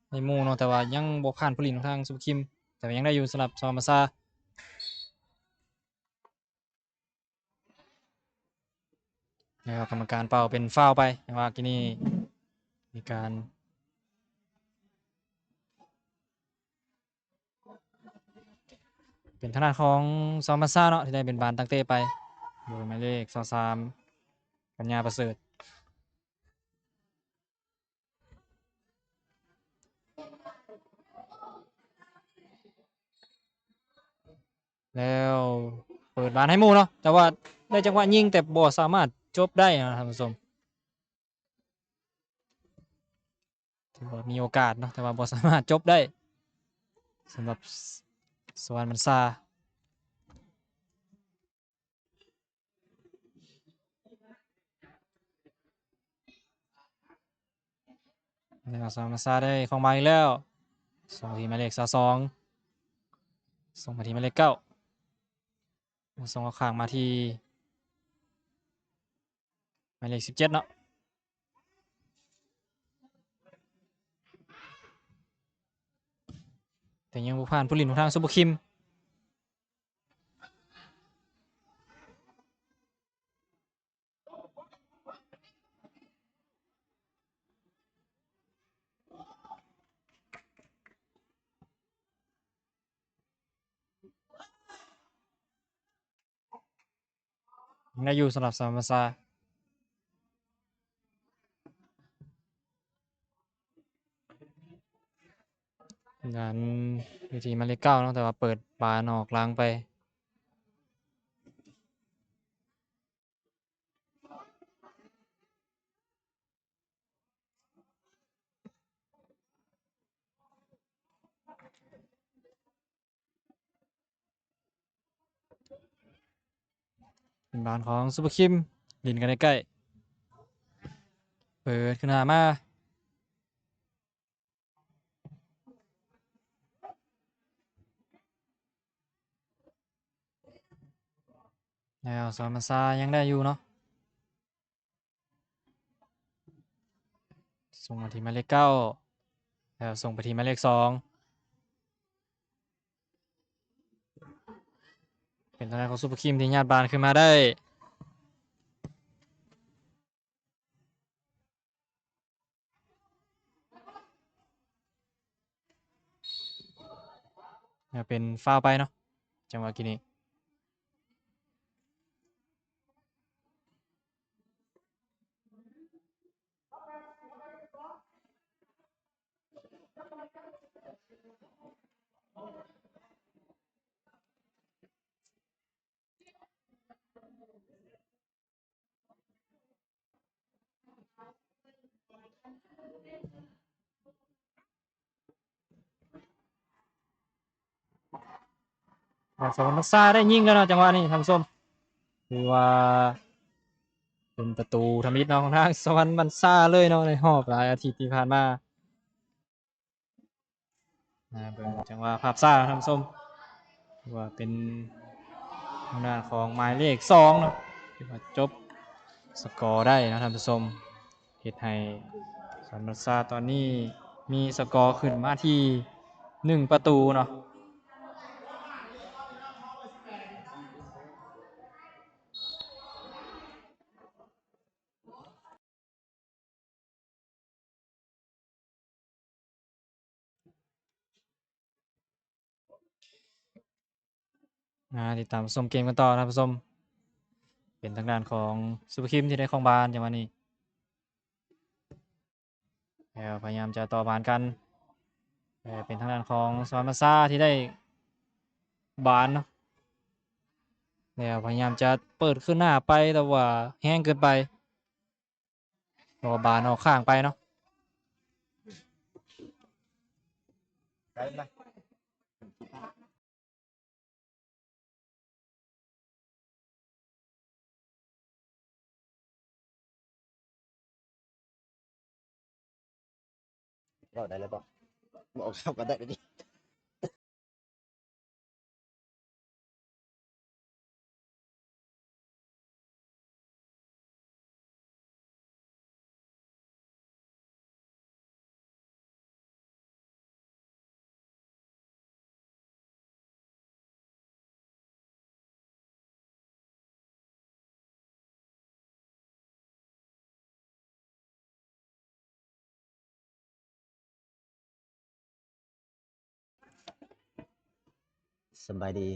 ໃຫ້ໝູ່ເນາະ ແຕ່ວ່າຍັງບໍ່ຜ່ານຜູ້ຫຼິ້ນຂອງທາງສຸພະຄິມ ແຕ່ວ່າຍັງໄດ້ຢູ່ສຳລັບສະຫວັນບັນຊາ ແລ້ວກຳມະການເປົ່າເປັນຟາວໄປ ແຕ່ວ່າກີ້ນີ້ມີການ ເປັນທາງດ້ານຂອງສະຫວັນບັນຊາເນາະ ທີ່ໄດ້ເປັນບານຕັ້ງເຕະໄປ ໂດຍໝາຍເລກຊາວສາມ ປັນຍາປະເສີດ. ແລ້ວເປີດບານໃຫ້ໝູ່ເນາະ ແຕ່ວ່າໄດ້ຈັງຫວະຍິງ ແຕ່ບໍ່ສາມາດຈົບໄດ້ນະທ່ານຜູ້ຊົມ. ຖືວ່າມີໂອກາດເນາະ ແຕ່ວ່າບໍ່ສາມາດຈົບໄດ້ ສຳລັບສະຫວັນບັນຊາ. ແລ້ວສະຫວັນບັນຊາໄດ້ຂອງມາອີກແລ້ວ ສົ່ງທີ່ໝາຍເລກຊາວສອງ ສົ່ງມາທີ່ໝາຍເລກເກົ້າ ສົ່ງອອກຂ້າງມາທີ່ ໝາຍເລກສິບເຈັດເນາະ ແຕ່ຍັງບໍ່ຜ່ານຜູ້ຫຼິ້ນຂອງທາງຊຸບເປີຄິມ. ຍັງໄດ້ຢູ່ສຳລັບສະຫວັນບັນຊາ ງານຢູ່ທີ່ໝາຍເລກເກົ້າເນາະ ແຕ່ວ່າເປີດບານອອກຫຼັງໄປ. ເປັນບານຂອງຊຸບເປີຄິມ ຫຼິ້ນກັນໃກ້ໆ ເປີດຂຶ້ນໜ້າມາ ແລ້ວສະຫວັນບັນຊາຍັງໄດ້ຢູ່ເນາະ. ສົ່ງມາທີ່ໝາຍເລກເກົ້າ ແລ້ວສົ່ງໄປທີ່ໝາຍເລກສອງ ເປັນທາງດ້ານຂອງຊຸບເປີຄິມທີ່ຍາດບານຂຶ້ນມາໄດ້ ແລ້ວເປັນຟາວໄປເນາະ ຈັງຫວະກີ້ນີ້. ສະຫວັນບັນຊາໄດ້ຍິງແລ້ວເນາະ ຈັງຫວະນີ້ທ່ານຜູ້ຊົມ ຖືວ່າເປັນປະຕູທຳອິດເນາະ ຂອງທາງສະຫວັນບັນຊາເລີຍເນາະ ໃນຮອບຫຼາຍອາທິດທີ່ຜ່ານມາ. ອ່າ ເບິ່ງຈັງຫວະພາບຊ້າທ່ານຜູ້ຊົມ ວ່າເປັນທາງດ້ານຂອງໝາຍເລກສອງເນາະ ທີ່ວ່າຈົບສະກໍໄດ້ເນາະທ່ານຜູ້ຊົມ ເຮັດໃຫ້ສະຫວັນບັນຊາຕອນນີ້ມີສະກໍຂຶ້ນມາທີ່ໜຶ່ງປະຕູເນາະ. ອ່າ ຕິດຕາມຊົມເກມກັນຕໍ່ທ່ານຜູ້ຊົມ ເປັນທາງດ້ານຂອງຊຸບເປີຄິມທີ່ໄດ້ຄອງບານຈັງຫວະນີ້ ແລ້ວພະຍາຍາມຈະຕໍ່ບານກັນ ແລ້ວເປັນທາງດ້ານຂອງສະຫວັນບັນຊາທີ່ໄດ້ບານເນາະ ແລ້ວພະຍາຍາມຈະເປີດຄືນໜ້າໄປ ແຕ່ວ່າແຮງເກີນໄປ ເພາະວ່າບານອອກຂ້າງໄປເນາະ. ເວົ້າໄດ້ແລ້ວບໍ່? ບໍ່ເຂົ້າກັນໄດ້ເດ. ສະບາຍດີ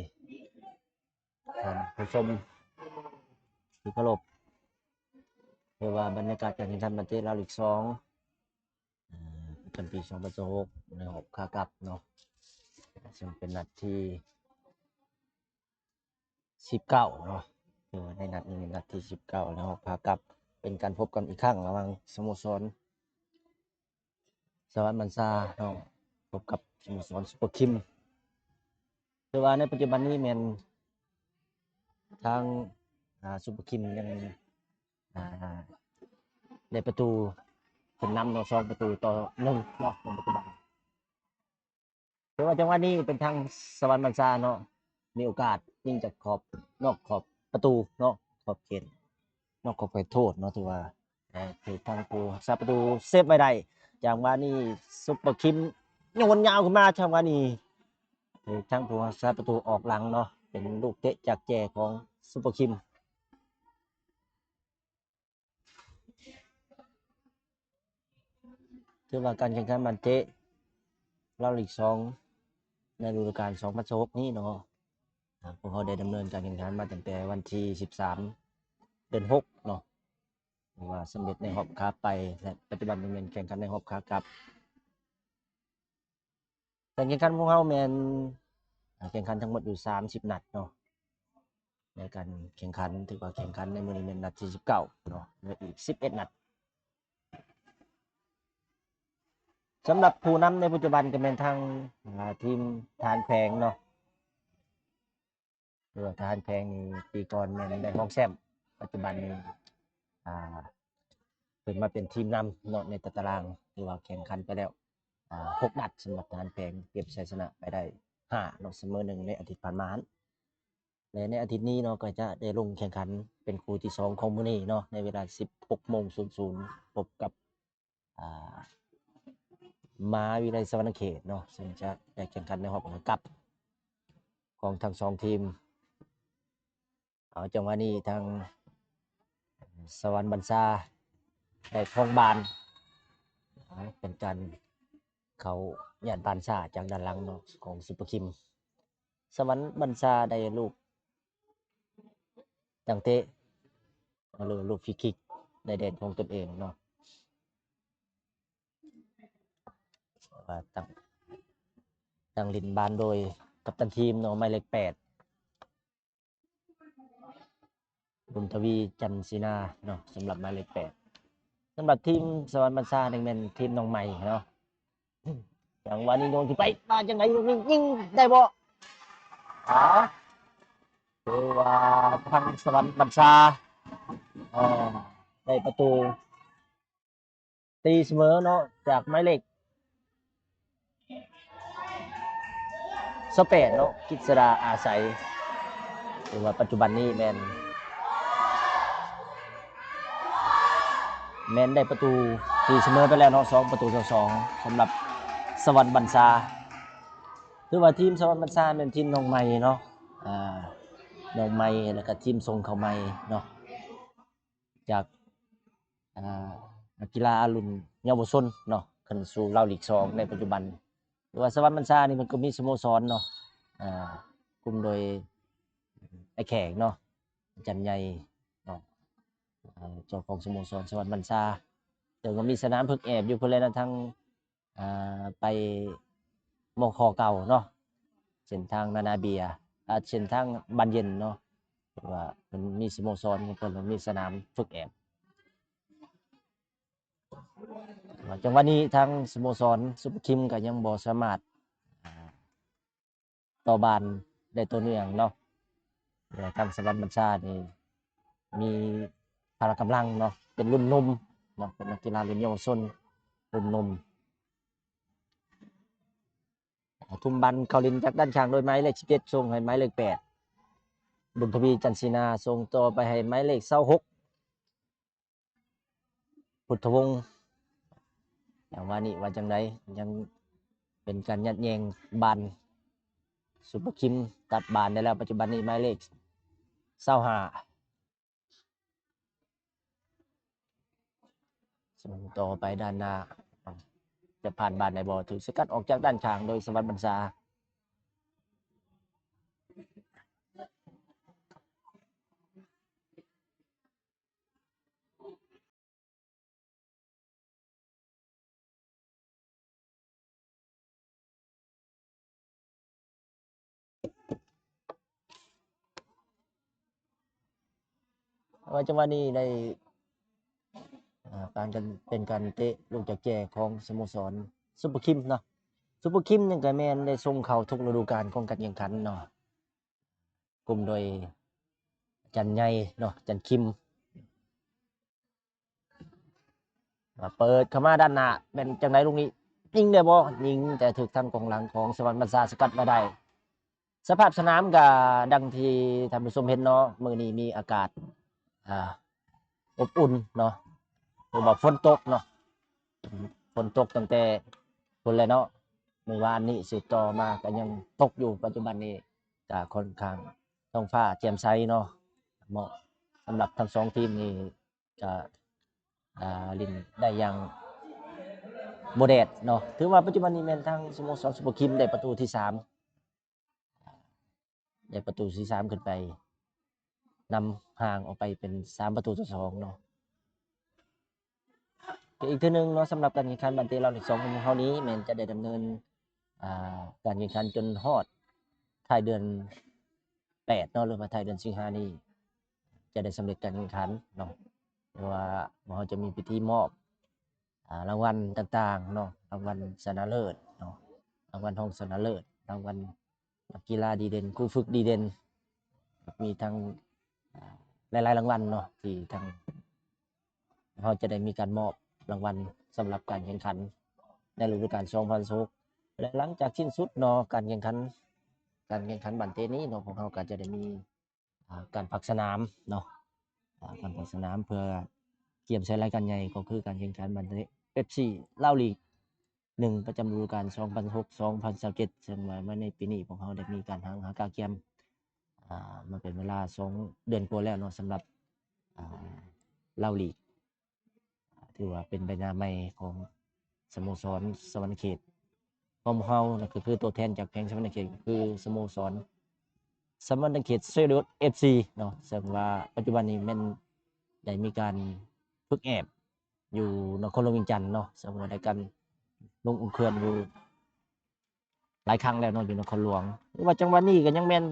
ທ່ານຜູ້ຊົມທີ່ເຄົາລົບ, ເພາະວ່າບັນຍາກາດການແຂ່ງຂັນບານເຕະລາວລີກສອງ ເອີ ປະຈຳປີສອງພັນຊາວຫົກ ໃນຮອບຄາກັບເນາະ ເຊິ່ງເປັນນັດທີ ສິບເກົ້າເນາະ ຖືວ່າໃນນັດນີ້ເປັນນັດທີສິບເກົ້າ ແລ້ວພາກັບເປັນການພົບກັນອີກຄັ້ງລະຫວ່າງສະໂມສອນສະຫວັນບັນຊາເນາະ ພົບກັບສະໂມສອນຊຸບເປີຄິມ. ແຕ່ວ່າໃນປັດຈຸບັນນີ້ແມ່ນທາງ ອ່າ ຊຸບເປີຄິມຍັງ ອ່າ ໄດ້ປະຕູຂຶ້ນນຳເນາະ ສອງປະຕູຕໍ່ໜຶ່ງເນາະ ໃນປັດຈຸບັນ. ແຕ່ວ່າຈັງຫວະນີ້ເປັນທາງສະຫວັນບັນຊາເນາະ ມີໂອກາດຍິງຈາກຂອບ ນອກຂອບປະຕູເນາະ ຂອບເຂດ ນອກຂອບເຂດໂທດເນາະ ຖືວ່າ ເອີ ຖືກທາງຜູ້ຮັກສາປະຕູເຊບໄວ້ໄດ້. ຈັງຫວະນີ້ຊຸບເປີຄິມໂຍນຍາວຂຶ້ນມາ ຈັງຫວະນີ້ຖືກທາງຜູ້ຮັກສາປະຕູອອກຫຼັງເນາະ ເປັນລູກເຕະຈາກແຈຂອງຊຸບເປີຄິມ. ຖືວ່າການແຂ່ງຂັນບານເຕະລາວລີກສອງ ໃນລະດູການສອງພັນຊາວຫົກນີ້ເນາະ ອ່າ ພວກເຮົາໄດ້ດຳເນີນການແຂ່ງຂັນມາຕັ້ງແຕ່ວັນທີສິບສາມ ເດືອນຫົກເນາະ ຖືວ່າສຳເລັດໃນຮອບຂາໄປ ແລະ ປັດຈຸບັນນີ້ແມ່ນແຂ່ງຂັນໃນຮອບຂາກັບ. ການແຂ່ງຂັນຂອງເຮົາແມ່ນ ອ່າ ແຂ່ງຂັນທັງໝົດຢູ່ສາມສິບນັດເນາະ ໃນການແຂ່ງຂັນ ຖືວ່າແຂ່ງຂັນໃນມື້ນີ້ແມ່ນນັດທີສິບເກົ້າເນາະ ເຫຼືອອີກສິບເອັດນັດ. ສຳລັບຜູ້ນຳໃນປັດຈຸບັນກໍແມ່ນທາງ ອ່າ ທີມທະຫານແຂວງເນາະ ຫຼືວ່າທະຫານແຂວງນີ້ ປີກ່ອນແມ່ນໄດ້ຮອງແຊ້ມ ປັດຈຸບັນນີ້ ອ່າ ເພິ່ນມາເປັນທີມນຳເນາະ ໃນຕາຕະລາງ ຖືວ່າແຂ່ງຂັນໄປແລ້ວ ອ່າ ຫົກນັດ ສຳລັບທະຫານແຂວງ ເກັບໄຊຊະນະໄປໄດ້ຫ້າເນາະ ສະເໝີໜຶ່ງ ໃນອາທິດຜ່ານມາຫັ້ນ. ແລະ ໃນອາທິດນີ້ເນາະ ກໍຈະໄດ້ລົງແຂ່ງຂັນເປັນຄູ່ທີສອງຂອງມື້ນີ້ເນາະ ໃນເວລາສິບຫົກໂມງສູນສູນ ພົບກັບ ອ່າ ມະຫາວິທະຍາໄລສະຫວັນນະເຂດເນາະ ເຊິ່ງຈະໄດ້ແຂ່ງຂັນໃນຮອບຂາກັບຂອງທັງສອງທີມ. ເອົາ ຈັງຫວະນີ້ທາງສະຫວັນບັນຊາໄດ້ຄອງບານ ເປັນການເຂົ້າຍາດບານຊ້າຈາກດ້ານຫຼັງເນາະ ຂອງຊຸບເປີຄິມ. ສະຫວັນບັນຊາໄດ້ລູກຕັ້ງເຕະ ຫຼືລູກຟຣີຄິກໃນແດນຂອງຕົນເອງເນາະ ວ່າຕັ້ງ ຕັ້ງຫຼິ້ນບານໂດຍກັບຕັນທີມເນາະ ໝາຍເລກແປດ ບຸນທະວີ ຈັນສີນາເນາະ ສຳລັບໝາຍເລກແປດ. ສຳລັບທີມສະຫວັນບັນຊານີ້ແມ່ນທີມນ້ອງໃໝ່ເນາະ ຈັງຫວະນີ້ໂຍນຂຶ້ນໄປ ມາຈັ່ງໃດ ລູກນີ້ຍິງໄດ້ບໍ່? ອ່າ ຖືວ່າທາງສະຫວັນບັນຊາ ເອີ ໄດ້ປະຕູ ຕີສະເໝີເນາະ ຈາກໝາຍເລກຊາວແປດເນາະ ກິດສະດາ ອາໄສ ຖືວ່າປັດຈຸບັນນີ້ແມ່ນ ແມ່ນໄດ້ປະຕູຕີສະເໝີໄປແລ້ວເນາະ ສອງປະຕູຕໍ່ສອງ ສຳລັບສະຫວັນບັນຊາ. ຖືວ່າທີມສະຫວັນບັນຊາແມ່ນທີມນ້ອງໃໝ່ເນາະ ອ່າ ນ້ອງໃໝ່ ແລ້ວກະທີມສົ່ງເຂົ້າໃໝ່ເນາະ ຈາກ ອ່າ ນັກກິລາລຸ້ນເຍົາວະຊົນເນາະ ຂຶ້ນສູ່ລາວລີກສອງໃນປັດຈຸບັນ. ຫຼືວ່າສະຫວັນບັນຊານີ້ມັນກໍມີສະໂມສອນເນາະ ອ່າ ຄຸມໂດຍອ້າຍແຂກເນາະ ຈັນໃຫຍ່ເນາະ ອ່າ ເຈົ້າຂອງສະໂມສອນສະຫວັນບັນຊາ ເຊິ່ງກໍມີສະໜາມຝຶກແອບຢູ່ພຸ້ນແຫຼະນະ ທັງ ອ່າ ໄປ ມຂ ເກົ່າເນາະ ເສັ້ນທາງນານາເບຍ ອ່າ ເສັ້ນທາງບານເຢັນເນາະ ເພາະວ່າເພິ່ນມີສະໂມສອນຂອງເພິ່ນ ເພິ່ນມີສະໜາມຝຶກແອບ. ຈັງຫວະນີ້ທາງສະໂມສອນຊຸບເປີຄິມກໍຍັງບໍ່ສາມາດ ອ່າ ຕໍ່ບານໄດ້ຕໍ່ເນື່ອງເນາະ ແລະ ທາງສະຫວັນບັນຊານີ້ມີພະລະກຳລັງເນາະ ເປັນລຸ້ນໜຸ່ມເນາະ ເປັນນັກກິລາລຸ້ນເຍົາວະຊົນລຸ້ນໜຸ່ມ. ທຸ່ມບານເຂົ້າຫຼິ້ນຈາກດ້ານຂ້າງໂດຍໝາຍເລກສິບເຈັດ ສົ່ງໃຫ້ໝາຍເລກແປດ ບຸນທະວີ ຈັນສີນາ ສົ່ງຕໍ່ໄປໃຫ້ໝາຍເລກຊາວຫົກ ພຸດທະວົງ. ຈັງຫວະນີ້ວ່າຈັ່ງໃດ ຍັງເປັນການຍັດແຍ່ງບານ ຊຸບເປີຄິມຕັດບານໄດ້ແລ້ວ ປັດຈຸບັນນີ້ໝາຍເລກຊາວຫ້າ ສົ່ງຕໍ່ໄປດ້ານໜ້າ ຈະຜ່ານບານໄດ້ບໍ່? ຖືກສະກັດອອກຈາກດ້ານຂ້າງໂດຍສະຫວັນບັນຊາ. ເ ວ່າຈັງຫວະນີ້ໄດ້ ອ່າ ການ ການ ເປັນການເຕະລູກຈາກແຈຂອງສະໂມສອນຊຸບເປີຄິມເນາະ. ຊຸບເປີຄິມນີ້ກໍແມ່ນໄດ້ສົ່ງເຂົ້າທຸກລະດູການຂອງການແຂ່ງຂັນເນາະ, ກຸ່ມໂດຍຈັນໃຫຍ່ເນາະ, ຈັນຄິມ ເປີດເຂົ້າມາດ້ານໜ້າ ແມ່ນຈັ່ງໃດລູກນີ້ ຍິງໄດ້ບໍ່? ຍິງ ແຕ່ຖືກທາງກອງຫຼັງຂອງສະຫວັນບັນຊາສະກັດມາໄດ້. ສະພາບສະໜາມກໍດັ່ງທີ່ທ່ານຜູ້ຊົມເຫັນເນາະ, ມື້ນີ້ມີອາກາດ ອ່າ ອົບອຸ່ນເນາະ ຫຼືວ່າຝົນຕົກເນາະ, ຝົນຕົກຕັ້ງແຕ່ພຸ້ນແຫຼະເນາະ, ມື້ວານນີ້ສືບຕໍ່ມາກໍຍັງຕົກຢູ່. ປັດຈຸບັນນີ້ກໍຂ້ອນຂ້າງທ້ອງຟ້າແຈ່ມໃສເນາະ, ເໝາະສຳລັບທັງສອງທີມນີ້ ຈະ ອ່າ ຫຼິ້ນໄດ້ຢ່າງບໍ່ແດດເນາະ. ຖືວ່າປັດຈຸບັນນີ້ແມ່ນທາງສະໂມສອນຊຸບເປີຄິມໄດ້ປະຕູທີສາມ ໄດ້ປະຕູທີສາມຂຶ້ນໄປ, ນຳຫ່າງອອກໄປເປັນສາມປະຕູຕໍ່ສອງເນາະ. ກໍອີກເທື່ອໜຶ່ງເນາະ, ສຳລັບການແຂ່ງຂັນບານເຕະລາວລີກສອງຂອງພວກເຮົານີ້ ແມ່ນຈະໄດ້ດຳເນີນ ອ່າ ການແຂ່ງຂັນຈົນຮອດທ້າຍເດືອນ ແປດເນາະ ຫຼືວ່າທ້າຍເດືອນສິງຫານີ້ ຈະໄດ້ສຳເລັດການແຂ່ງຂັນເນາະ, ເພາະວ່າພວກເຮົາຈະມີພິທີມອບ ອ່າ ລາງວັນຕ່າງໆເນາະ, ລາງວັນຊະນະເລີດເນາະ, ລາງວັນຮອງຊະນະເລີດ, ລາງວັນນັກກິລາດີເດັ່ນ, ຄູຝຶກດີເດັ່ນ, ມີທັງ ອ່າ ຫຼາຍໆລາງວັນເນາະ ທີ່ທາງ ເຮົາຈະໄດ້ມີການມອບລາງວັນສຳລັບການແຂ່ງຂັນໃນລະດູການສອງພັນຊາວຫົກ ແລະ ຫຼັງຈາກສິ້ນສຸດເນາະ ການແຂ່ງຂັນ ການແຂ່ງຂັນບານເຕະນີ້ເນາະ, ພວກເຮົາກໍຈະໄດ້ມີ ອ່າ ການພັກສະໜາມເນາະ, ອ່າ ການພັກສະໜາມເພື່ອກຽມໃສ່ລາຍການໃຫຍ່ ກໍຄືການແຂ່ງຂັນບານເຕະເປັບຊີລາວລີກ ໜຶ່ງ ປະຈຳລະດູການສອງພັນຊາວຫົກ ສອງພັນຊາວເຈັດ ເຊິ່ງວ່າໃນປີນີ້ພວກເຮົາໄດ້ມີການຫາ ຫາກະກຽມ ອ່າ ມາເປັນເວລາສອງເດືອນກວ່າແລ້ວເນາະ ສຳລັບ ອ່າ ລາວລີກ ຖືວ່າເປັນໃບໜ້າໃໝ່ຂອງສະໂມສອນສະຫວັນນະເຂດຂອງພວກເຮົານະ, ກໍຄືຕົວແທນຈາກແຂວງສະຫວັນນະເຂດ ກໍຄືສະໂມສອນສະຫວັນນະເຂດ Stallion ເອັຟຊີ ເນາະ, ເຊິ່ງວ່າປັດຈຸບັນນີ້ແມ່ນໄດ້ມີການຝຶກແອບ ຢູ່ນະຄອນຫຼວງວຽງຈັນເນາະ, ເຊິ່ງວ່າໄດ້ການລົງອຸ່ນເຄື່ອນຢູ່ຫຼາຍຄັ້ງແລ້ວເນາະ ຢູ່ນະຄອນຫຼວງ. ແຕ່ວ່າຈັງຫວະນີ້ກໍຍັງແມ່ນ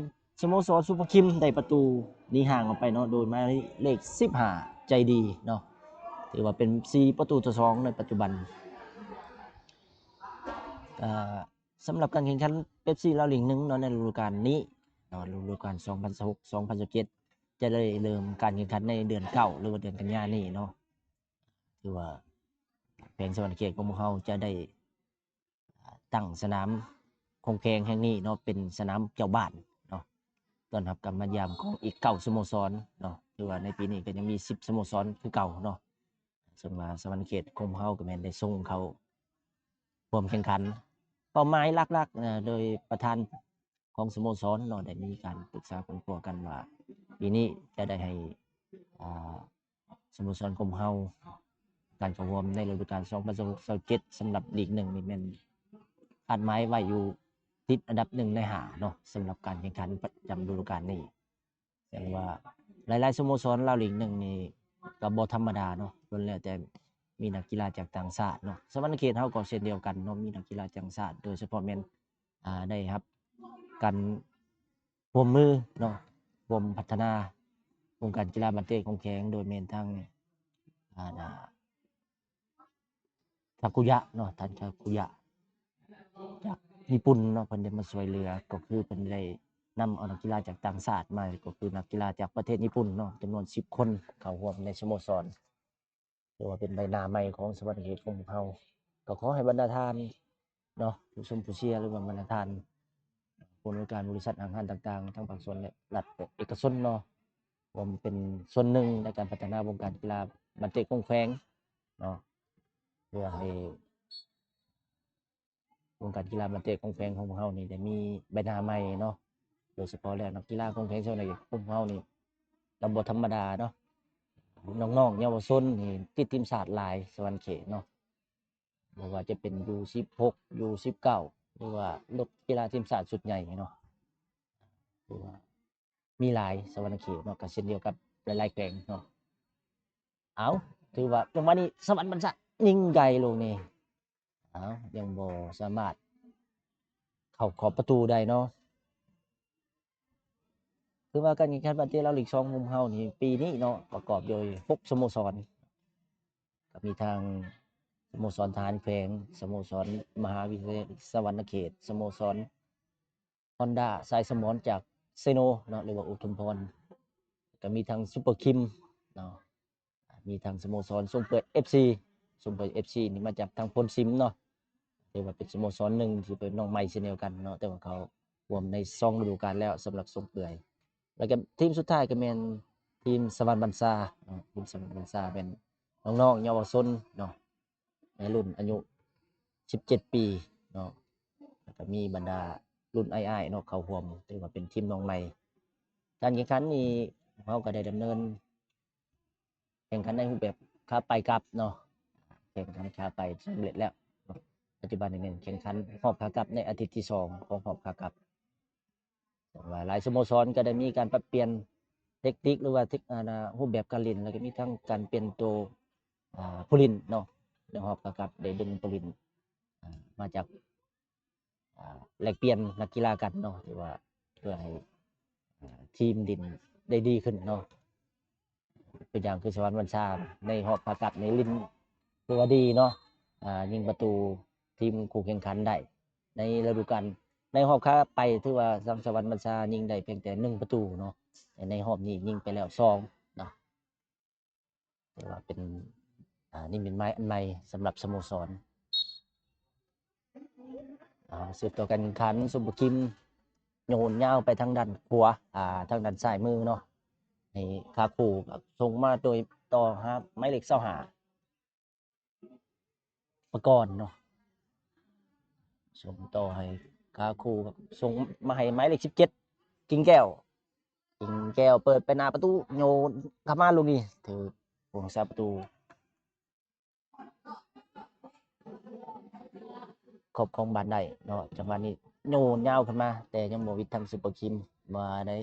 ສະໂມສອນຊຸບເປີຄິມໄດ້ປະຕູໜີຫ່າງອອກໄປເນາະ ໂດຍໝາຍເລກສິບຫ້າ ໃຈດີເນາະ, ຖືວ່າເປັນສີ່ປະຕູຕໍ່ສອງໃນປັດຈຸບັນ. ອ່າ ສຳລັບການແຂ່ງຂັນເປັບຊີລາວລີກໜຶ່ງເນາະ ໃນລະດູການນີ້ເນາະ ລະດູການສອງພັນຊາວຫົກ ສອງພັນຊາວເຈັດ ຈະໄດ້ເລີ່ມການແຂ່ງຂັນໃນເດືອນເກົ້າ ຫຼືວ່າເດືອນກັນຍານີ້ເນາະ. ຖືວ່າແຂວງສະຫວັນນະເຂດຂອງພວກເຮົາຈະໄດ້ຕັ້ງສະໜາມຄົງແຂງແຫ່ງນີ້ເນາະ ເປັນສະໜາມເຈົ້າບ້ານເນາະ ຕ້ອນຮັບການມາຢ້ຽມຂອງອີກເກົ້າສະໂມສອນເນາະ. ຖືວ່າໃນປີນີ້ກໍຍັງມີສິບສະໂມສອນຄືເກົ່າເນາະ, ເຊິ່ງວ່າສະຫວັນນະເຂດຂອງພວກເຮົາກໍແມ່ນໄດ້ສົ່ງເຂົ້າຮ່ວມແຂ່ງຂັນ. ເປົ້າໝາຍຫຼັກໆ ເອີ ໂດຍປະທານ ຂອງສະໂມສອນເນາະ ໄດ້ມີການປຶກສາຄົ້ນຄວ້າກັນວ່າ ປີນີ້ຈະໄດ້ໃຫ້ ອ່າ ສະໂມສອນຂອງເຮົາ ການເຂົ້າຮ່ວມໃນລະດູການສອງພັນຊາວຫົກ ຊາວເຈັດ ສຳລັບລີກໜຶ່ງນີ້ແມ່ນຄາດໝາຍໄວ້ຢູ່ ຕິດອັນດັບໜຶ່ງໃນຫ້າເນາະ ສຳລັບການແຂ່ງຂັນປະຈຳລະດູການນີ້. ແຕ່ວ່າຫຼາຍໆສະໂມສອນລາວລີກໜຶ່ງນີ້ກໍບໍ່ທຳມະດາເນາະ, ລ້ວນແລ້ວແຕ່ມີນັກກິລາຈາກຕ່າງຊາດເນາະ. ສະຫວັນນະເຂດເຮົາກໍເຊັ່ນດຽວກັນເນາະ, ມີນັກກິລາຈາກຕ່າງຊາດ ໂດຍສະເພາະແມ່ນ ອ່າ ໄດ້ຮັບການຮ່ວມມືເນາະ, ຮ່ວມພັດທະນາວົງການກິລາບານເຕະຂອງແຂວງ ໂດຍແມ່ນທາງ ອ່າ ທາຄຸຍະເນາະ, ທ່ານທາຄຸຍະຈາກຍີ່ປຸ່ນເນາະ, ເພິ່ນໄດ້ມາຊ່ວຍເຫຼືອ ກໍຄືເພິ່ນໄດ້ນຳເອົານັກກິລາຈາກຕ່າງຊາດມາ ກໍຄືນັກກິລາຈາກປະເທດຍີ່ປຸ່ນເນາະ ຈຳນວນສິບຄົນ ເຂົ້າຮ່ວມໃນສະໂມສອນ. ຖືວ່າເປັນໃບໜ້າໃໝ່ຂອງສະຫວັນນະເຂດຂອງພວກເຮົາ. ກໍຂໍໃຫ້ບັນດາທ່ານເນາະ ຜູ້ຊົມຜູ້ເຊຍ ຫຼືວ່າບັນດາທ່ານຜູ້ອຳນວຍການບໍລິສັດຫ້າງຮ້ານຕ່າງໆ ທັງພາກສ່ວນ ແລະ ລັດ ແລະ ເອກະຊົນເນາະ ຮ່ວມເປັນສ່ວນໜຶ່ງໃນການພັດທະນາວົງການກິລາບານເຕະຂອງແຂວງເນາະ ເພື່ອໃຫ້ ວົງການກິລາບານເຕະຂອງແຂວງຂອງພວກເຮົານີ້ໄດ້ມີໃບໜ້າໃໝ່ເນາະ, ໂດຍສະເພາະແລ້ວນັກກິລາຂອງແຂວງຊາວນະເຂດຂອງພວກເຮົານີ້ກໍບໍ່ທຳມະດາເນາະ, ນ້ອງໆເຍົາວະຊົນນີ້ຕິດທີມຊາດຫຼາຍ ສະຫວັນນະເຂດເນາະ, ບໍ່ວ່າຈະເປັນ ຢູສິບຫົກ ຢູສິບເກົ້າ ຫຼືວ່າລຸ້ນກິລາທີມຊາດຊຸດໃຫຍ່ເນາະ ຖືວ່າມີຫຼາຍ ສະຫວັນນະເຂດເນາະ, ກໍເຊັ່ນດຽວກັບຫຼາຍໆແຂວງເນາະ. ເອົາ ຖືວ່າຈັງຫວະນີ້ສະຫວັນບັນຊາຍິງໄກລູກນີ້ ເອົາ ຍັງບໍ່ສາມາດເຂົ້າຂອບປະຕູໄດ້ເນາະ. ຄືວ່າການແຂ່ງຂັນບານເຕະລາວລີກສອງຂອງເຮົານີ້ ປີນີ້ເນາະ ປະກອບໂດຍຫົກສະໂມສອນ ກໍມີທັງສະໂມສອນທະຫານແຂວງ, ສະໂມສອນມະຫາວິທະຍາໄລສະຫວັນນະເຂດ, ສະໂມສອນ ຮອນດ້າ ສາຍສະໝອນຈາກເຊໂນເນາະ ຫຼືວ່າອຸທຸມພອນ, ກໍມີທັງຊຸບເປີຄິມເນາະ, ມີທັງສະໂມສອນຊົງເປືອຍເອັຟຊີ, ຊົງເປືອຍເອັຟຊີນີ້ມາຈາກທາງໂພນຊິມເນາະ, ຖືວ່າເປັນສະໂມສອນໜຶ່ງທີ່ເປັນນ້ອງໃໝ່ເຊັ່ນດຽວກັນເນາະ, ແຕ່ວ່າເຂົາຮ່ວມໃນສອງລະດູການແລ້ວສຳລັບຊົງເປືອຍ. ແລ້ວກໍທີມສຸດທ້າຍກໍແມ່ນທີມສະຫວັນບັນຊາເນາະ, ທີມສະຫວັນບັນຊາແມ່ນນ້ອງໆເຍົາວະຊົນເນາະ ໃນລຸ້ນອາຍຸສິບເຈັດປີເນາະ, ແລ້ວກໍມີບັນດາລຸ້ນອ້າຍໆເນາະເຂົ້າຮ່ວມ, ຖືວ່າເປັນທີມນ້ອງໃໝ່. ການແຂ່ງຂັນນີ້ເຮົາກໍໄດ້ດຳເນີນແຂ່ງຂັນໃນຮູບແບບຂາໄປກັບເນາະ, ແຂ່ງຂັນຂາໄປສຳເລັດແລ້ວ. ປັດຈຸບັນນີ້ແມ່ນແຂ່ງຂັນຮອບຂາກັບໃນອາທິດທີສອງຂອງຮອບຂາກັບ. ແຕ່ວ່າຫຼາຍສະໂມສອນກໍໄດ້ມີການປັບປ່ຽນເຕັກຕິກ ຫຼືວ່າເຕັກ ອັນນະ ຮູບແບບການຫຼິ້ນ, ແລ້ວກໍມີທັງການປ່ຽນໂຕ ອ່າ ຜູ້ຫຼິ້ນເນາະ, ໃນຮອບຂາກັບໄດ້ດຶງຜູ້ຫຼິ້ນ ອ່າ ມາຈາກ ອ່າ ແລກປ່ຽນນັກກິລາກັນເນາະ, ຖືວ່າເພື່ອໃຫ້ ອ່າ ທີມຫຼິ້ນໄດ້ດີຂຶ້ນເນາະ. ຕົວຢ່າງຄືສະຫວັນວັນຊາ ໃນຮອບຂາກັບນີ້ຫຼິ້ນຖືວ່າດີເນາະ, ອ່າ ຍິງປະຕູທີມຄູ່ແຂ່ງຂັນໄດ້ໃນລະດູການ, ໃນຮອບຂາໄປຖືວ່າທາງສະຫວັນບັນຊາຍິງໄດ້ພຽງແຕ່ໜຶ່ງປະຕູເນາະ, ແຕ່ໃນຮອບນີ້ຍິງໄປແລ້ວສອງເນາະ, ຖືວ່າເປັນ ອ່າ ນິມິດໝາຍອັນໃໝ່ສຳລັບສະໂມສອນ. ອ່າ ສືບຕໍ່ການແຂ່ງຂັນ ຊຸບເປີຄິມໂຍນຍາວໄປທາງດ້ານຂວາ ອ່າ ທາງດ້ານຊ້າຍມືເນາະ ໃຫ້ຄາຄູ ສົ່ງມາໂດຍຕໍ່ຫາໝາຍເລກຊາວຫ້າ ປະກອນເນາະ, ສົ່ງຕໍ່ໃຫ້ຄາຄູ ສົ່ງມາໃຫ້ໝາຍເລກສິບເຈັດ ກິ່ງແກ້ວ. ກິ່ງແກ້ວເປີດໄປໜ້າປະຕູ ໂຍນເຂົ້າມາລູກນີ້ ຖືກຜູ້ຮັກສາປະຕູຄອບຄອອງບານໄດ້ເນາະ. ຈັງຫວະນີ້ໂຍນຍາວຂຶ້ນມາ ແຕ່ຍັງບໍ່ຫວິດທາງຊຸບເປີຄິມ ວ່າໃດ.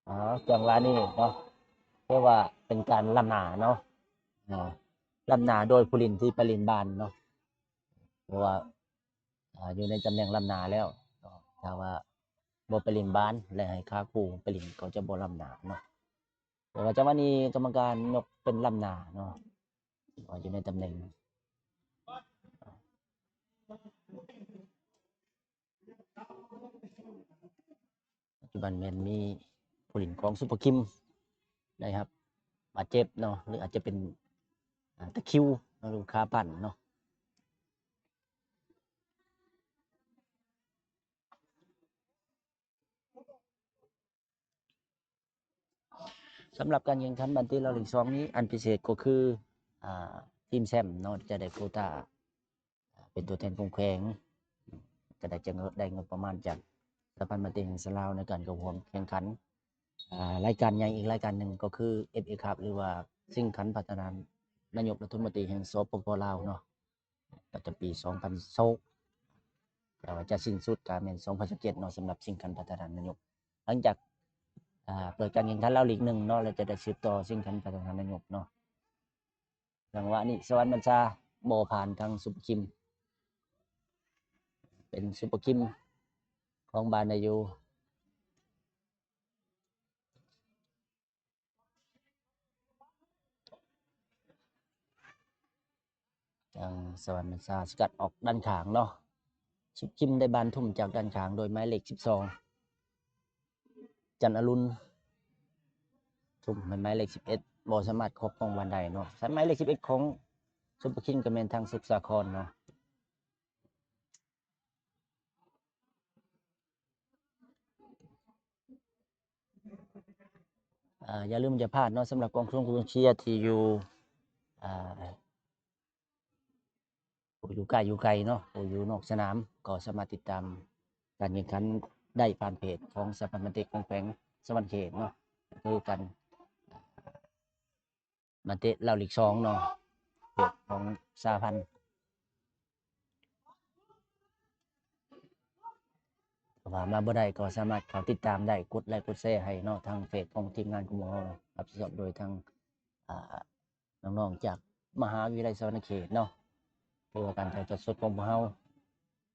ອໍ ຈັງຫວະນີ້ເນາະ ຖືວ່າເປັນການລ້ຳໜ້າເນາະ, ອ່າ ລ້ຳໜ້າໂດຍຜູ້ຫຼິ້ນທີ່ໄປຫຼິ້ນບານເນາະ, ເພາະວ່າ ອ່າ ຢູ່ໃນຕຳແໜ່ງລ້ຳໜ້າແລ້ວເນາະ, ຖ້າວ່າບໍ່ໄປຫຼິ້ນບານ ແລະ ໃຫ້ຄາຄູໄປຫຼິ້ນ ກໍຈະບໍ່ລ້ຳໜ້າເນາະ. ແຕ່ວ່າຈັງຫວະນີ້ກຳມະການຍົກເປັນລ້ຳໜ້າເນາະ ວ່າຢູ່ໃນຕຳແໜ່ງ. ປັດຈຸບັນແມ່ນມີຜູ້ຫຼິ້ນຂອງຊຸບເປີຄິມໄດ້ຮັບບາດເຈັບເນາະ ຫຼືອາດຈະເປັນ ອ່າ ຕະຄິວເນາະ ຫຼືຂາປັ້ນເນາະ. ສຳລັບການແຂ່ງຂັນບານເຕະລາວລີກສອງນີ້ ອັນພິເສດກໍຄື ອ່າ ທີມແຊ້ມເນາະ ຈະໄດ້ໂຄຕາ ເປັນຕົວແທນຂອງແຂວງ ຈະໄດ້ ຈະໄດ້ງົບປະມານຈາກສະຫະພັນບານເຕະແຫ່ງຊາດລາວ ໃນການເຂົ້າຮ່ວມແຂ່ງຂັນ ອ່າ ລາຍການໃຫຍ່ອີກລາຍການໜຶ່ງ ກໍຄື ເອຟເອ ຄັບ ຫຼືວ່າຊິງຂັນພັດທະນານາຍົກລັດຖະມົນຕີແຫ່ງ ສປປ ລາວ ເນາະ ປະຈຳປີສອງພັນຊາວ ແຕ່ວ່າຈະສິ້ນສຸດກະແມ່ນສອງພັນຊາວເຈັດເນາະ ສຳລັບຊິງຂັນພັດທະນານາຍົກ. ຫຼັງຈາກ ອ່າ ເປີດການແຂ່ງຂັນລາວລີກໜຶ່ງເນາະ ແລ້ວຈະໄດ້ສືບຕໍ່ຊິງຂັນພັດທະນານາຍົກເນາະ. ຈັງຫວະນີ້ສະຫວັນບັນຊາບໍ່ຜ່ານທາງຊຸບເປີຄິມ ເປັນຊຸບເປີຄິມຄອງບານໄດ້ຢູ່. ທາງສະຫວັນບັນຊາສະກັດອອກດ້ານຂ້າງເນາະ, ຊຸບເປີຄິມໄດ້ບານທຸ່ມຈາກດ້ານຂ້າງໂດຍໝາຍເລກສິບສອງ ຈັນອະລຸນ ທຸ່ມໃຫ້ໝາຍເລກສິບເອັດ ບໍ່ສາມາດຄອບຄອງບານໄດ້ເນາະ. ສາຍໝາຍເລກສິບເອັດຂອງຊຸບເປີຄິມກໍແມ່ນທາງສຸກສາຄອນເນາະ. ອ່າ ຢ່າລືມຢ່າພາດເນາະ ສຳລັບກອງຊົງກອງເຊຍທີ່ຢູ່ ອ່າ ຜູ້ຢູ່ໃກ້ຢູ່ໄກເນາະ ຜູ້ຢູ່ນອກສະໜາມ ກໍສາມາດຕິດຕາມການແຂ່ງຂັນໄດ້ຜ່ານເພຈຂອງສະຫະພັນບານເຕະຂອງແຂວງສະຫວັນນະເຂດເນາະ ຄືກັນ ບານເຕະລາວລີກສອງເນາະ ເພຈຂອງສະຫະພັນ. ຖ້າວ່າມາບໍ່ໄດ້ກໍສາມາດເຂົ້າຕິດຕາມໄດ້ ກົດໄລກົດແຊໃຫ້ເນາະ ທາງເພຈຂອງທີມງານຂອງເຮົາເນາະ ຮັບຜິດຊອບໂດຍທາງ ອ່າ ນ້ອງໆຈາກມະຫາວິທະຍາໄລສະຫວັນນະເຂດເນາະ. ຄືວ່າການຖ່າຍທອດສົດຂອງພວກເຮົາ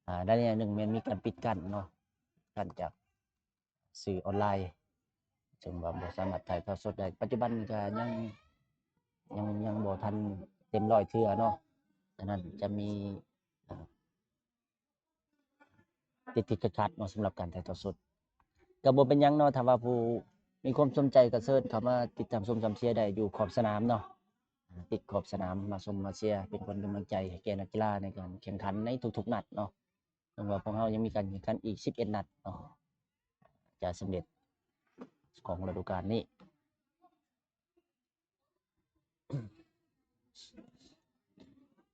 ອາ ໄດ້ແນວໜຶ່ງແມ່ນມີການປິດກັ້ນເນາະ ກັ້ນຈາກສື່ອອນລາຍ ເຊິ່ງວ່າບໍ່ສາມາດຖ່າຍທອດສົດໄດ້. ປັດຈຸບັນນີ້ກໍຍັງ ຍັງ ຍັງບໍ່ທັນເຕັມຮ້ອຍເທື່ອເນາະ. ສະນັ້ນຈະມີ ອາ ຕິດໆຂັດໆເນາະ ສຳລັບການຖ່າຍທອດສົດ. ກໍບໍ່ເປັນຫຍັງເນາະ ຖ້າວ່າຜູ້ມີຄວາມສົນໃຈກໍເຊີນເຂົ້າມາຕິດຕາມຊົມຕາມເຊຍໄດ້ຢູ່ຂອບສະໜາມເນາະ. ຕິດຂອບສະໜາມມາຊົມມາເຊຍ ເປັນຂວັນກຳລັງໃຈໃຫ້ແກ່ນັກກິລາໃນການແຂ່ງຂັນໃນທຸກໆນັດເນາະ. ເຊິ່ງວ່າພວກເຮົາຍັງມີການແຂ່ງຂັນອີກສິບເອັດນັດເນາະ ຈະສຳເລັດຂອງລະດູການນີ້.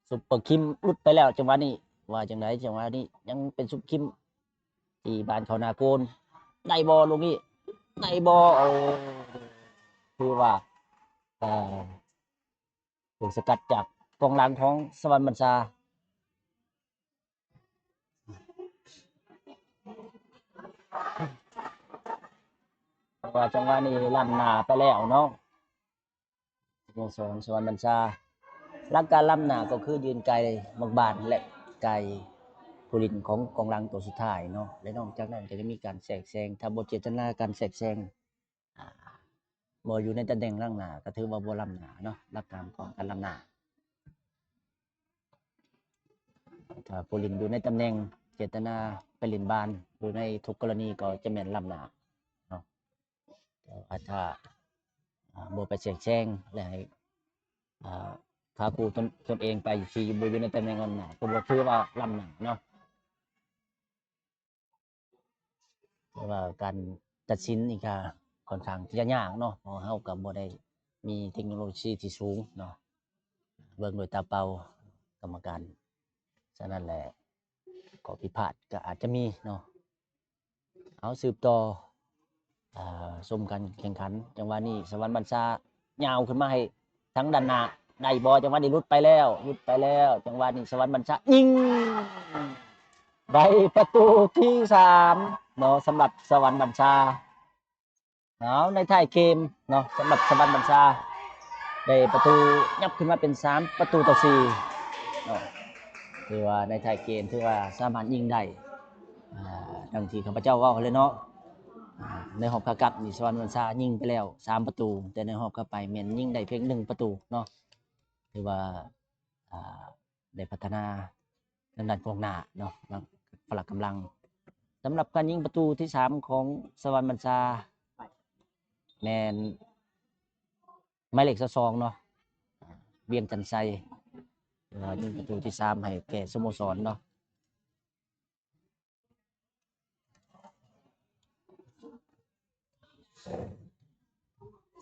ຊຸບເປີຄິມຫຼຸດໄປແລ້ວ ຈັງຫວະນີ້ ວ່າຈັ່ງໃດ? ຈັງຫວະນີ້ຍັງເປັນຊຸບເປີຄິມທີ່ບານເຂົ້າໜ້າໂກນ ໄດ້ບໍ່ລູກນີ້? ໄດ້ບໍ່? ໂອ້ ຖືວ່າ ເອີ ຖືກສະກັດຈາກກອງຫຼັງຂອງສະຫວັນບັນຊາ. ເພາະວ່າຈັງຫວະນີ້ລ້ຳໜ້າໄປແລ້ວເນາະ ສະໂມສອນສະຫວັນບັນຊາ. ຫຼັກການລ້ຳໜ້າກໍຄືຢືນໃກ້ໝາກບານ ແລະ ໃກ້ຜູ້ຫຼິ້ນຂອງກອງຫຼັງຕົວສຸດທ້າຍເນາະ ແລະ ນອກຈາກນັ້ນກໍຈະມີການແຊກແຊງ ຖ້າບໍ່ເຈດຕະນາການແຊກແຊງ ອາ ບໍ່ຢູ່ໃນຕຳແໜ່ງຫຼັງໜ້າ ກໍຖືວ່າບໍ່ລ້ຳໜ້າເນາະ. ຫຼັກການຂອງການລ້ຳໜ້າ ຖ້າຜູ້ຫຼິ້ນຢູ່ໃນຕຳແໜ່ງ ເຈດຕະນາໄປຫຼິ້ນບານ ຢູ່ໃນທຸກກໍລະນີກໍຈະແມ່ນລ້ຳໜ້າເນາະ. ແຕ່ວ່າຖ້າ ອາ ບໍ່ໄປແຊກແຊງ ແລະ ໃຫ້ ອາ ພາຄູ່ຕົນ ຕົນເອງໄປທີ່ບໍ່ຢູ່ໃນຕຳແໜ່ງລ້ຳໜ້າ ກໍບໍ່ຖືວ່າລ້ຳໜ້າເນາະ. ແຕ່ວ່າການຕັດສິນນີ້ກະຂ້ອນຂ້າງທີ່ຈະຍາກເນາະ ເພາະເຮົາກະບໍ່ໄດ້ມີເຕັກໂນໂລຊີທີ່ສູງເນາະ ເບິ່ງດ້ວຍຕາເປົ່າກຳມະການ. ສະນັ້ນແຫຼະ ຂໍ້ຜິດພາດກະອາດຈະມີເນາະ. ເອົາ ສືບຕໍ່ ອ່າ ຊົມການແຂ່ງຂັນ. ຈັງຫວະນີ້ສະຫວັນບັນຊາຍາວຂຶ້ນມາໃຫ້ທາງດ້ານໜ້າ ໄດ້ບໍ່? ຈັງຫວະນີ້ຫຼຸດໄປແລ້ວ ຫຼຸດໄປແລ້ວ. ຈັງຫວະນີ້ສະຫວັນບັນຊາຍິງໄດ້ປະຕູທີສາມເນາະ ສຳລັບສະຫວັນບັນຊາ. ເອົາ ໃນທ້າຍເກມເນາະ ສຳລັບສະຫວັນບັນຊາ ໄດ້ປະຕູຫຍັບຂຶ້ນມາເປັນສາມປະຕູຕໍ່ສີ່ເນາະ. ຖືວ່າໃນທ້າຍເກມຖືວ່າສາມາດຍິງໄດ້ ອ່າ ດັ່ງທີ່ຂ້າພະເຈົ້າເວົ້າຫັ້ນແຫຼະເນາະ. ອ່າ ໃນຮອບຂາກັບນີ້ສະຫວັນບັນຊາຍິງໄປແລ້ວສາມປະຕູ ແຕ່ໃນຮອບຂາໄປແມ່ນຍິງໄດ້ພຽງໜຶ່ງປະຕູເນາະ. ຖືວ່າ ອ່າ ໄດ້ພັດທະນາທາງດ້ານກອງໜ້າເນາະ ພະລະກຳລັງ. ສຳລັບການຍິງປະຕູທີສາມຂອງສະຫວັນບັນຊາ ແມ່ນໝາຍເລກຊາວສອງເນາະ ວຽງຈັນໄຊ ເອີ ຍິງປະຕູທີສາມໃຫ້ແກ່ສະໂມສອນເນາະ.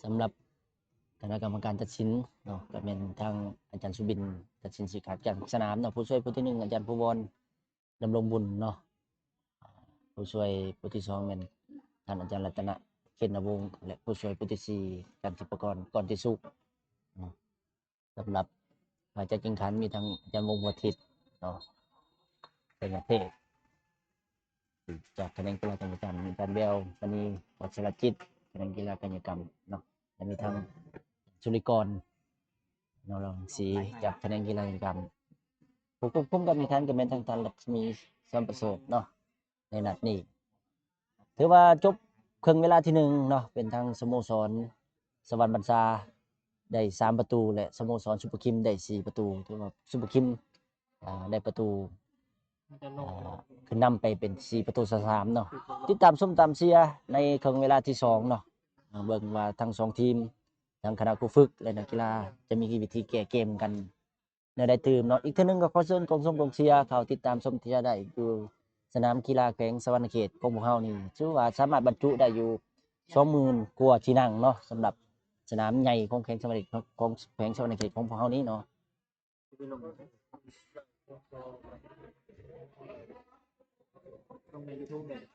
ສຳລັບຄະນະກຳມະການຕັດສິນເນາະ ກໍແມ່ນທາງອາຈານສຸບິນ ຕັດສິນຊີ້ຂາດກາງສະໜາມເນາະ, ຜູ້ຊ່ວຍຜູ້ທີໜຶ່ງ ອາຈານພູວອນ ດຳລົງບຸນເນາະ, ຜູ້ຊ່ວຍຜູ້ທີສອງແມ່ນທ່ານອາຈານລັດຕະນະ ເຄນນະວົງ ແລະ ຜູ້ຊ່ວຍຜູ້ທີສີ່ ຈັນທິປະກອນ ກອນຕິສຸກເນາະ. ສຳລັບຝ່າຍຈັດການແຂ່ງຂັນມີທັງອາຈານວົງ ຫົວທິດເນາະ ໄຊຍະເທບ ຈາກຂະແໜງກິລາການປະຈຳ, ອາຈານແວວ ມະນີ ວັດສະລະຈິດ ຂະແໜງກິລາກາຍະກຳເນາະ, ແລະ ມີທັງສຸລິກອນ ເນາະ ລອງສີ ຈາກຂະແໜງກິລາກາຍະກຳ. ຜູ້ຄວບຄຸມການແຂ່ງຂັນກໍແມ່ນທາງທ່ານ ລັດສະໝີ ສອນປະເສີດເນາະ. ໃນນັດນີ້ ຖືວ່າຈົບເຄິ່ງເວລາທີໜຶ່ງເນາະ ເປັນທາງສະໂມສອນສະຫວັນບັນຊາໄດ້ສາມປະຕູ ແລະ ສະໂມສອນຊຸບເປີຄິມໄດ້ສີ່ປະຕູ. ຖືວ່າຊຸບເປີຄິມ ອ່າ ໄດ້ປະຕູ ອ່າ ຂຶ້ນນຳໄປເປັນສີ່ປະຕູຕໍ່ສາມເນາະ. ຕິດຕາມຊົມຕາມເຊຍໃນເຄິ່ງເວລາທີສອງເນາະ, ເບິ່ງວ່າທັງສອງທີມ ທັງຄະນະຄູຝຶກ ແລະ ນັກກິລາ ຈະມີວິທີແກ້ເກມກັນ ແນວໃດຕື່ມເນາະ. ອີກເທື່ອໜຶ່ງກໍຂໍເຊີນກອງຊົມກອງເຊຍເຂົ້າຕິດຕາມຊົມເຊຍໄດ້ຢູ່ສະໜາມກິລາແຂວງສະຫວັນນະເຂດຂອງພວກເຮົານີ້ ຖືວ່າສາມາດບັນຈຸໄດ້ຢູ່ສອງໝື່ນກວ່າທີ່ນັ່ງເນາະ, ສຳລັບສະໜາມໃຫຍ່ຂອງແຂວງສະຫວັນນະເຂດ ຂອງແຂວງສະຫວັນນະເຂດຂອງພວກເຮົານີ້ເນາະ.